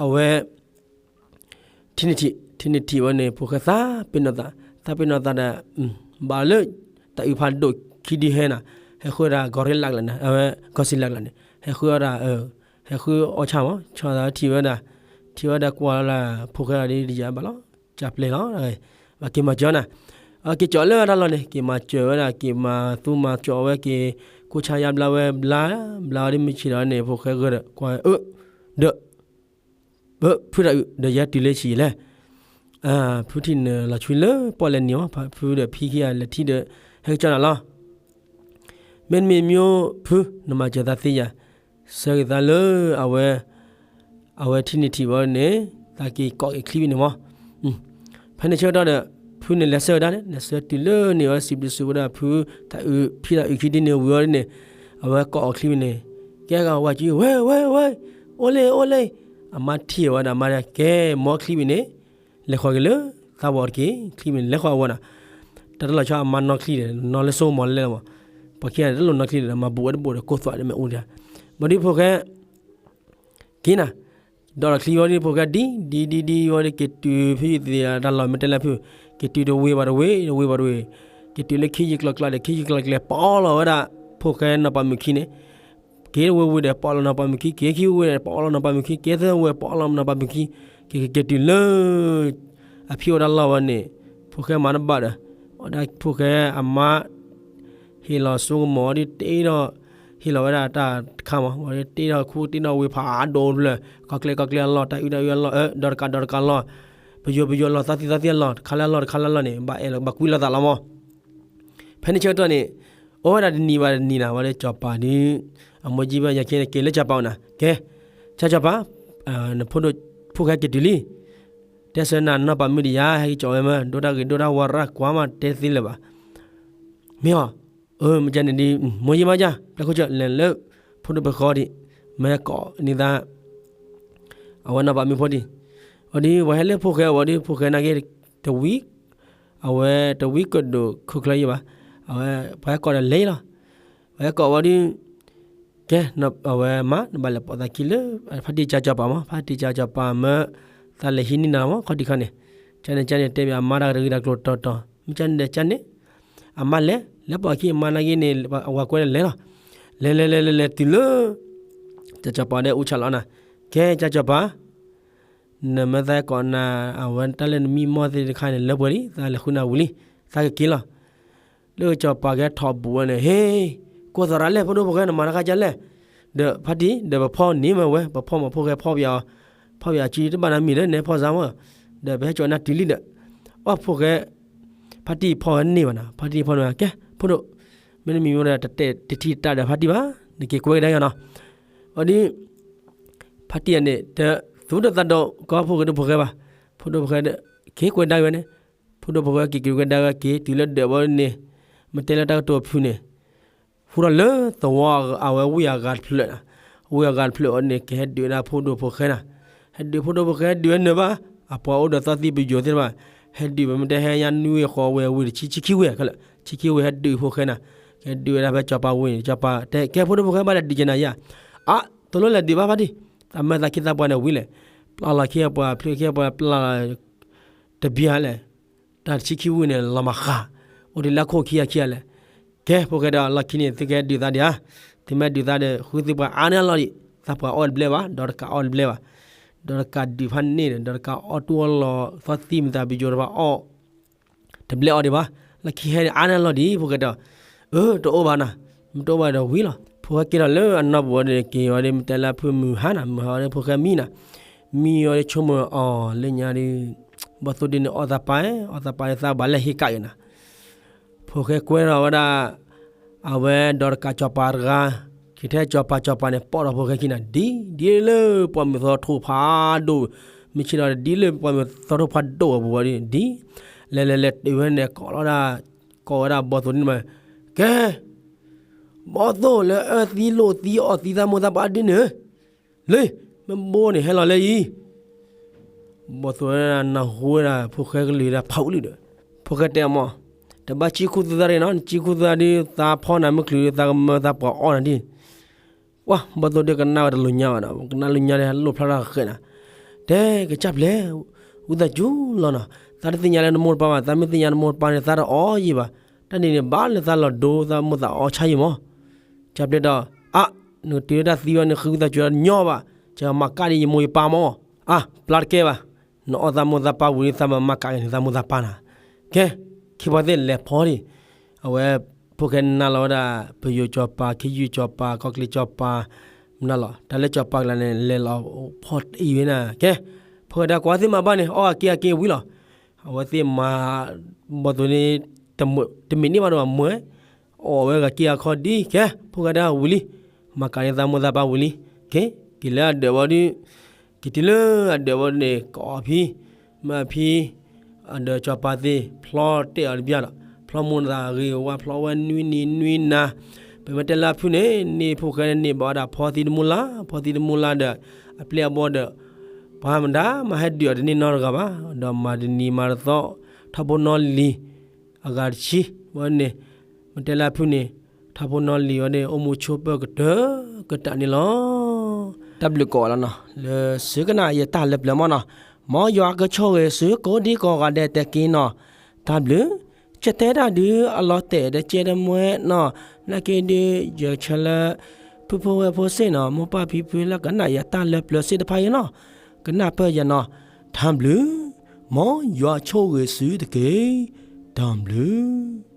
အဝဲ ထံနထံၣ် ထံနထံၣ်ဝဲန့ၣ် ဖိၣ်ဃဲသးပ့ၤနီၣ်သး သးပ့ၤနီၣ်သးဒီး ဘၣ်လၢ တၢ်အုးဖးဒိၣ်ခံဒုဟဲနၤ ဟဲဃုဒၣ် ဂီၤရ့လးကလးန့ၣ် အဝဲ ကီၢ်စံလးကလးန့ၣ် ဟဲဃုအီၣ်ဒၣ် ဟဲဃုအီၣ်ဆၣ်မး ဆီၣ်သးထံၣ်ဝဲဒၣ် ထံၣ်ဝဲဒၣ်ကွၢ်လၢ ဖိၣ်ဃဲအီၤဒ်ယၤဘၣ်လီၤ ကၢ်ပျဲၢ်လီၤ ဘၣ်က့ၤမၤစၢၤနၤ က့ၤကၠီလၢတၢ်လီၢ်န့ၣ် က့ၤမၤစၢၤဝဲဒၣ် က့ၤမၤသူမၤကၠီဝဲ က့ၤကိးဆါယါဘျါဝဲဘျါ ဘျါဝဲဒ်မုၢ်ဆ့ၣ်ဒီးန့ၣ် ဖိၣ်ဃဲဂၢၢ်ဒီး ကွၢ်အၢ ဒီး ဖုတၢ်အုးဒီးယဲတုၤလၢဆံးလဲၣ် ဖုထံၣ်နလီၤဆွံလၢပီၣ်လဲၣ်နံၤမး ဖုဒီးဖံခံဂၤလဲၤထံၣ်ဒီး ဟဲက့ၤကၠီနၤလီၤ မ့တမ့ၢ်မ့ၢ်ဖု နမၤစၢၤသးသ့ယၤ ဆၢဂ့ၤသးလၢ အဝဲ အဝဲထံၣ်န့ၢ်ထံၣ်ဝဲန့ၣ် သးက့ၤကိးက့ၤချံဝံၤန့ၣ်မး ဖဲန့ၣ်ဆၢကတီၢ်ဒီး ဖုန့ၣ်လဲၤဆၢဝဲဒၣ်န့ၣ် လဲၤဆၢတုၤလၢန့ၣ်ဝဲစံးဘျုးစံးဖှိၣ်ဝဲဒၣ်ဖု တၢ်အုးဖံတၢ်အုးခံဒ်န့ၣ်ဝံၤဝဲန့ၣ် အဝဲကိးအီၤချံဝံၤန့ၣ် ကဲဂၤဝဲကံ ဝဲ ဝဲ ဝဲ အိၣ်လ့ၣ် အိၣ်လ့ၣ် အမါထံၣ်ဝဲဒၣ်မါဒၣ်ကဲ မ်ချံဝံၤန့ၣ် လဲၤဃီၤက့ၤလၢ သးဝီတက့ၢ် ချံဝံၤန့ၣ် လဲၤဃီၤအဝဲဒၣ် တၢ်တလီၤဆီအမါနီၢ်ချံဒီး နီၢ်လၢစိမိၢ်လဲၣ်လီၤမး ပှၤခံဂၤန့ၣ် တလိၣ်နီၢ်ချံဒီး မၤဘူးဝဲတဘူးဒီး ကိးသွးဒီးမ့ၢ်အူဒံး ဘၣ်ဒီးဖိၣ်ဃဲ က့ၤနၤ ဒီးတချံဝဲဒ်ဖိၣ်ဃဲဒ် ဒ် ဒ် ဒ်ဝဲဒ်က့ၤတုၤ ဖုယသ့ၣ်တၢ်လီၢ်မ့ၢ်တဲလၢဖု က့ၤတုၤတဝ့ၤဘၣ်တဝ့ၤ တဝ့ၤဘၣ်တဝ့ၤ က့ၤတုၤလၢခံယံၤကျီကျီဒီး ခံယံၤကျီကျီ ပီၣ်လီၤဝဲဒၣ် ဖိၣ်ဃဲနီၢ်ပၤမုၣ်ခံန့ၣ် က့ၤတဝ့ၤဝံၤဒီး ပီၣ်လီၤနီၢ်ပၤမုၣ်ခံ က့ၤခံဝံၤဒီး ပီၣ်လီၤနီၢ်ပၤမုၣ်ခံ က့ၤသၢဝံၤ ပီၣ်လီၤနီၢ်ပၤမုၣ်ခံ က့ၤက့ၤတုၤလၢ အဖံအိၣ်တၢ်လီၢ်ဝဲန့ၣ် ဖိၣ်ဃဲမၤတဘၣ်ဒီး ဝဲဒၣ်ဖိၣ်ဃဲအမါ ဟ့ၣ်လီၤစိကမီၤဝဲဒၣ်တ့ဒီး ဟ့ၣ်လီၤဝဲဒၣ်တၢ်တခါမး ဝဲဒၣ်တ့ဒီးခူတ့ဒီးဝ့ၤဖးဒိၣ်ဖျၢၣ် ခီကျဲခီကျဲအလီၢ် တၢ်အုၣ်တၢ်အုၣ်အလီၢ် အၢ ဒီတကးဒီတကးလီၢ် ပယိၤပယိၤလီၢ် သးသံသးသံအလီၢ် တခါလၢအလီၢ်တခါလၢအလီၢ်န့ၣ် ဘၣ်အဲၣ်လီၤဘၣ်ကွံလိာ်သးလီၤမး ဖဲန့ၣ်ဆၢကတီၢ်န့ၣ် အိၣ်ဝဲဒၣ်တနံၤဘၣ်တနံၤနၤ ဝဲဒၣ်စီၤပၤဒ် အမိၢ်ကံဘၣ်ယၤခ့န့ၣ် က့ၤလၢစီၤပၤအိၣ်နၤ ကဲ ကၢ်စီၤပၤ နဖိဒိၣ်ဖိၣ်ဃဲက့ၤတုၤလံ တဲဆၢနၤနီၢ်ပၤမုၣ်ဒံးယၤ ဟဲက့ၤကၠီဝဲမၢ ဒိၣ်တၢ်ဂ့ၤဒိၣ်တၢ်ဝါရၣ်ကွၢ်မးတဲသ့လၢၤဘၣ် မ့ၢ်အီၤ အၢ မ့ၢ်ကန့ၣ်ဒ် မိၢ်ယံမးယၤ ပျဲခိၣ်ဆၢလဲၤလၢ ဖိဒိၣ်ဖိဃီဒံး မ့ၢ်ကိးန့ၢ်သး အဝဲနီၢ်ပၤမုၣ်ဖိဒံး ဝဲဒ် ပှၤဟဲလၢဖိၣ်ဃဲဝဲဒ် ဖိၣ်ဃဲနာ်က့ တဝံၤ အဝဲတဝံၤကဒိၣ်ခိၣ်ချၢယံဘၣ် အဝဲ ပှၤဟဲကိးဒီးလဲၤလီၤ ပှၤဟဲကိးဝဲဒ် ကဲ အဝဲမါ နဘၣ်လဲၤပိာ်သးခံလၢ ဖါတံၢ်ကၢ်စီၤပၤမး ဖါတံၢ်ကၢ်စီၤပၤမၢ သးလဲၤဟံးန့ၢ်နၤမး ခီဒံးခါန့ၣ် ကန့ၣ်ကန့ၣ် တဲဘၣ်အမါတၢ်ကရၢကရိတၢ်ကျိၤတီၤတီၤ မ့ၢ်ကန့ၣ်ဒီးကန့ၣ် အမါလဲၤ လဲၤပိာ်ခံအမါနာ်က့န့ၣ် အဝၤကွဲဒီးလဲၤလီၤ လဲၤလဲၤလဲၤလဲၤလဲၤတုၤလၢ ကၢ်စီၤပၤဒီးအူဆၣ်လီၤနၤ ကဲ ကၢ်စီၤပၤ နမ့ၢ်သးကိးနၤ အဝဲတၢ်လၢနမံမီၢ်သ့ၣ်တခါန့ၣ် လၢပှဲၤလံ, သးလဲၤဃုနၤဝံၤလံ, သးကက့ၤလီၤ. လၢကစီၤပၤကဲထီၣ်ဘူးဝဲန့ၣ်, ဟ့, ကိးသရၣ်လဲၣ်, ဖိဒိၣ်ဖိၣ်ဃဲ နမၤတၢ်ခါကလဲၣ်, ဒီးဖါတံၢ်, ဒီးပဖီန့ၢ်မ့ၢ်ဝဲ, ပဖီမ့ၢ်ဖိၣ်ဃဲဖီပယၤ, ဖီပယၤစုတဘၣ်နၤမံၤဒီး နဲဖီစါမ့ၢ်, ဒီးပဟဲကၠီနၤတုၤလံဒီး, အီၣ်ဖိၣ်ဃဲ, ဖါတံၢ်ဖီန့ၢ်ဘၣ်နၤ, ဖါတံၢ်ဖီန့ၢ်ဘၣ်, ကဲ, ဖိဒိၣ်, မ့တမ့ၢ်မ့ၢ်ဒီး တထံၣ်တၢ်ဒီးဖါတံၢ်ဘၣ်, နက့ၤကွဲကဒါက့ၤနီၤ. အဒ် ဖါတံၢ်န့ၣ် တသူၣ်ဒီးသးဒီး ကီၢ်ဖိၣ်ဃဲဒိၣ်ဖိၣ်ဃဲဘၣ်, ဖိဒိၣ်ဖိၣ်ဃဲ က့ၤကွဲကဒါက့ၤဝဲန့ၣ်, ဖိဒိၣ်ဖိၣ်ဃဲက့ၤကွဲကဒါက့ၤ တုၤလၢဒၢးဘီန့ၣ်, မ့ၢ်တဲလၢတၢ်ကတိၤဖုးန့ၣ်, ဟူထီၣ်လၢသဝီအဝဲဝ့ၢ်အဂၤတဖျၢၣ်, ဝ့ၢ်အဂၤတဖျၢၣ်အံၤန့ၣ် ကဟဲဒုးဝဲဒၣ်ဖိဒိၣ်ဖိၣ်ဃဲနၤ, ဟဲဒုးဖိဒိ�်ဖိၣ်ဃဲဒုးဝဲနၢၤဘၣ်, အပှၤအိၣ်ဒီးသီသံပယိၤသ့ၣ်တဖၣ်, ဟဲဒုးပမ့ၢ်တဲဟဲညါနွံဝ့ၢ်ဃိးဝ့ၢ်ဝ့ၢ်တဆံ ဆံခံဝ့ၢ်ခဲလၢာ်, ဆံခံဝ့ၢ်ဟဲဒုးဖိၣ်ဃဲနၤ, ကဟဲဒုးဝဲဒၣ်ဖဲစီၤပၤဝ့ၢ်န့ၣ်, စီၤပၤတဲ ကဲဖိဒိၣ်ဖိၣ်ဃဲဘၣ်ဒီးဒုးကနၤယၤ, အါ, တလိၣ်လဲၤဒုးဘၣ်ဖါတံၢ်, သးမၢသးခ့သးပှၤန့ၣ်ဝံၤလဲၣ်, ပျၢ်လီၤခ့ပှၤ ဖျၢၣ်ခ့ပှၤ ပျၢ်လီၤ တဘံၤဧါလဲၣ်, တၢ်တဆံခံဝ့ၢ်န့ၣ် လီၤမၤဃၣ်, အိၣ်ဒံးလၢခိၣ်ခံဂၤခံဂၤလဲၣ်, ကဲဖိၣ်ဃဲဒီး လီၢ်ခံန့ၣ် သုကဟဲဒုးသးဒံးဧါ, သုမ့ၢ်ဒုးသးဒီး ဃုသုပှၤအါန့ၢ်အလီၢ်ဒံး, သးပှၤအီၣ်တဘျဲၣ်ဘၣ်, ဒီးတကးအီၣ်တဘျဲၣ်ဘၣ်, ဒီးတကးဒုးဖးန့ၣ်ဒီး ဒီးတကးအီၣ်တူၢ်အီၣ်လီၤ သီသံမသးပယိၤတဖၣ်အီၣ် တဘျဲၣ်အီၣ်ဒံးဘၣ်, လီၢ်ခံဟဲန့ၣ်အါန့ၢ်အလီၢ်ဒံး ဖိၣ်ဃဲဒီး, အၢ တအိၣ်ဘၣ်နၤ, မ့ၢ်တအိၣ်ဘၣ်ဒီးဝံၤလီၤ, ဖိၣ်ဃဲက့ၤထီၣ်လၢအနီၢ်ပူၤဝဲန့ၣ် က့ၤဝဲဒၣ် မ့ၢ်တဲလၢဖုမုၢ်ဟါနၤ, မုၢ်ဟါဝဲဒၣ်ဖိၣ်ဃဲမံနၤ, မံဝဲဒၣ်ဆိကမိၣ်အီၤလၢညါဒီး, ဘီၣ်သိၣ်ဒ့န့ၣ်အီၣ်သးပၢ်, အီၣ်သးပၢ်ဒီးသးဘၣ်လဲၣ်ဟ့ၣ်ကးက့ၤနၤ ဖိၣ်ဃဲကွဲထီၣ်ဝဲဒၣ်, အဝဲဒီးတကးစီၤပၤတဂၤ, က့ၤထဲစီၤပၤ စီၤပၤန့ၣ် ပိာ်ထီၣ်ဖိၣ်ဃဲခံနၤ, ဒ်ဒ်လၢပှၢ်မုၢ်သီထိဖးဒိၣ်, မ့ၢ်ဆ့ၣ်ဒီးဒ်လၢပှၢ်မုၢ်သီထိဖးဒိၣ်အပူၤဝဲဒၣ်ဒ်, လဲၤလဲၤလဲၤတုၤဝဲန့ၣ် ကိးလီၤဒၣ်, ကိးဝဲဒၣ်ဘီၣ်သိၣ်ဒ့န့ၣ်, ကဲ ဘီၣ်သိၣ်လၢအၢသံလိာ်သံအီၣ်သံသးမိၢ်သးပၢ်ဒ်န့ၣ်, လၢ မ့ၢ်ဘိန့ၣ်ဟဲလီၤလၢအံၤ ဘီၣ်သိၣ်ဝဲဒၣ်နၢ်ဟူဝဲဒၣ်ဖိၣ်ဃဲကလုၢ်ဒၣ်ဖးဝံၤလံဒီး, ဖိၣ်ဃဲတဲအီၤမး, တဘၣ်ကံၣ်ခူသူၣ်သးဒ်နီၤ, နကံၣ်ခူသူၣ်သးဒ် သးဖီနၤမ့ၢ်ချုး သးကမၢသးပှၤအီၣ်နၤဒ်, ပှၤဘီၣ်သိၣ်ဒ့ကနၣ်ဝဲတလိာ်ညါဘၣ်ဒီး ကနၣ်လိာ်ညါဒီး ဟဲလိၣ်ဖျါထီၣ်ဃဲနၤ, တဲကစၢ်ပျဲၢ်, ဝံသးစူၤလီၤနီၤ, သးတသ့ၣ်ညါလၢနမိၢ်တပၢ်ဘၣ်, သးမ့ၢ်သ့ၣ်ညါနမိၢ်တပၢ်န့ၣ် သးတအီၣ်ယံာ်ဘၣ်, တၢ်န့ၣ်န့ၣ် ဘၣ်လၢသးလီၤဒိသးမိၢ်သးအီၣ်ဆါယံာ်မး ကၢ်ပျဲၢ်ဒီး, အါ, နကတုၤလၢတၢ်သံဝဲ နဃုသးစူၤညီဘၣ်, ကမၤကၣ်ဒ်ယမိၢ်ယပၢ်မး, အါ, ပျၢ်တကဲဘၣ်, နအီၣ်သးမိၢ်သးပၢ်ဝံၤ သးမၤမၤကၣ်က့ၤန့ၣ် သးမိၢ်သးပၢ်နၤ, ကဲ, ခ့ပှၤသ့ၣ်လဲၤဖီဒံး, အဝဲ, ဖိၣ်ဃဲနၤလီၤဝဲဒၣ် ပယိၤစီၤပၤ ခ့ယုၢ်စီၤပၤ ကီၢ်ချ့စီၤပၤ, မနုၤလီၤ တၢ်လၢစီၤပၤကလၤန့ၣ် လဲၤလီၤဖီအံၤဝဲနၤ, ကဲ, ဖိၣ်ဃဲဒီးကွၢ်သ့ၣ်မၤဘၣ်န့ၣ် အီၣ်အက့ၢ်အက့ၢ်ဝံၤလီၤ, အဝဲသ့ၣ်မၤ, ဘီၣ်သိၣ်န့ၣ်, တမ့ၢ်န့ၢ်ဘၣ်ဒီးမၤ, အီၣ်ဝဲဂၤက့ၢ်အက့ၢ်ဒ်ကဲ, ဖိၣ်ဃဲဒီးဝံၤလံ, မၤကၣ်န့ၢ်သးမိၢ်သးပၢ်ဝံၤလံ, ကဲ, က့ၤလၢအဒၢးဝဲဒၣ်, က့ၤတုၤလၢအဒၢးဝဲဒၣ်န့ၣ် ကအီၣ်ဖံ, မ့ၢ်အဖံ, အဒၢးစီၤပၤသ့ၣ် ဖျီတဲာ်အီၤတဘျီဒီး, ဖျီမိၢ်သးဂ့ၤဝါ ဖျီဝဲနွံနံၤနွံနၤ, ပမ့ၢ်တဲလၢအဖုၣ်န့ၣ် န့ၢ်ဖိၣ်ဃဲန့ၣ်န့ၢ်ဘၣ်ဝဲဒၣ်ဖီသံတမူလၢ်, ဖီသံတမူလၢ်ဒီး, အပျဲၢ်အဘီၣ်ဒီး, ပှၤမတၤမၤဟဲဒုးအီၤတန့ၢ်နီတဂၤဘၣ်, ဒီးမၤတနံၤမၤတသီ, ထီဘိနီလံၤ, အဂၤတဆံ, ဝဲန့ၣ်, မ့ၢ်တဲလၢအဖုၣ်န့ၣ်, ထီဘိနီလံၤဝဲန့ၣ် အိၣ်မူဆိးပၢၢ်ကတၢၢ်ကတၢၢ်န့ၣ်လီၤ. တၢ်ဘျုးကိးဂၤလီၤနီၤ လၢသုကနၣ်ယတၢ်လၢပျၢၤမးနီၤ, မ်ယွၤကဆိၣ်ဂ့ၤသုကိးဒံကိးဂၤဒဲးတက့ၢ်နီၤ, တၢ်ဘျုး, ကတဲတၢ်ဒုးအလီၤတဲာ်ဒီးကဲတမှဲနီၤ, နာ်က့ဒုးယဆၢလၢ ဖုဖိဝဲၢ်ဖိစ့ၢ်နီၤ မိၢ်ပၢ်ဖံဖုလၢကနၣ်ယတၢ်လၢပျၢၤစ့ၢ်တဖၣ်အံၤနီၤ, ကနၢ်ပၢၢ်ယၤနီၤ, တၢ်ဘျုး, မ်ယွၤဆိၣ်ဂ့ၤသုတက့ၢ်, တၢ်ဘျုး.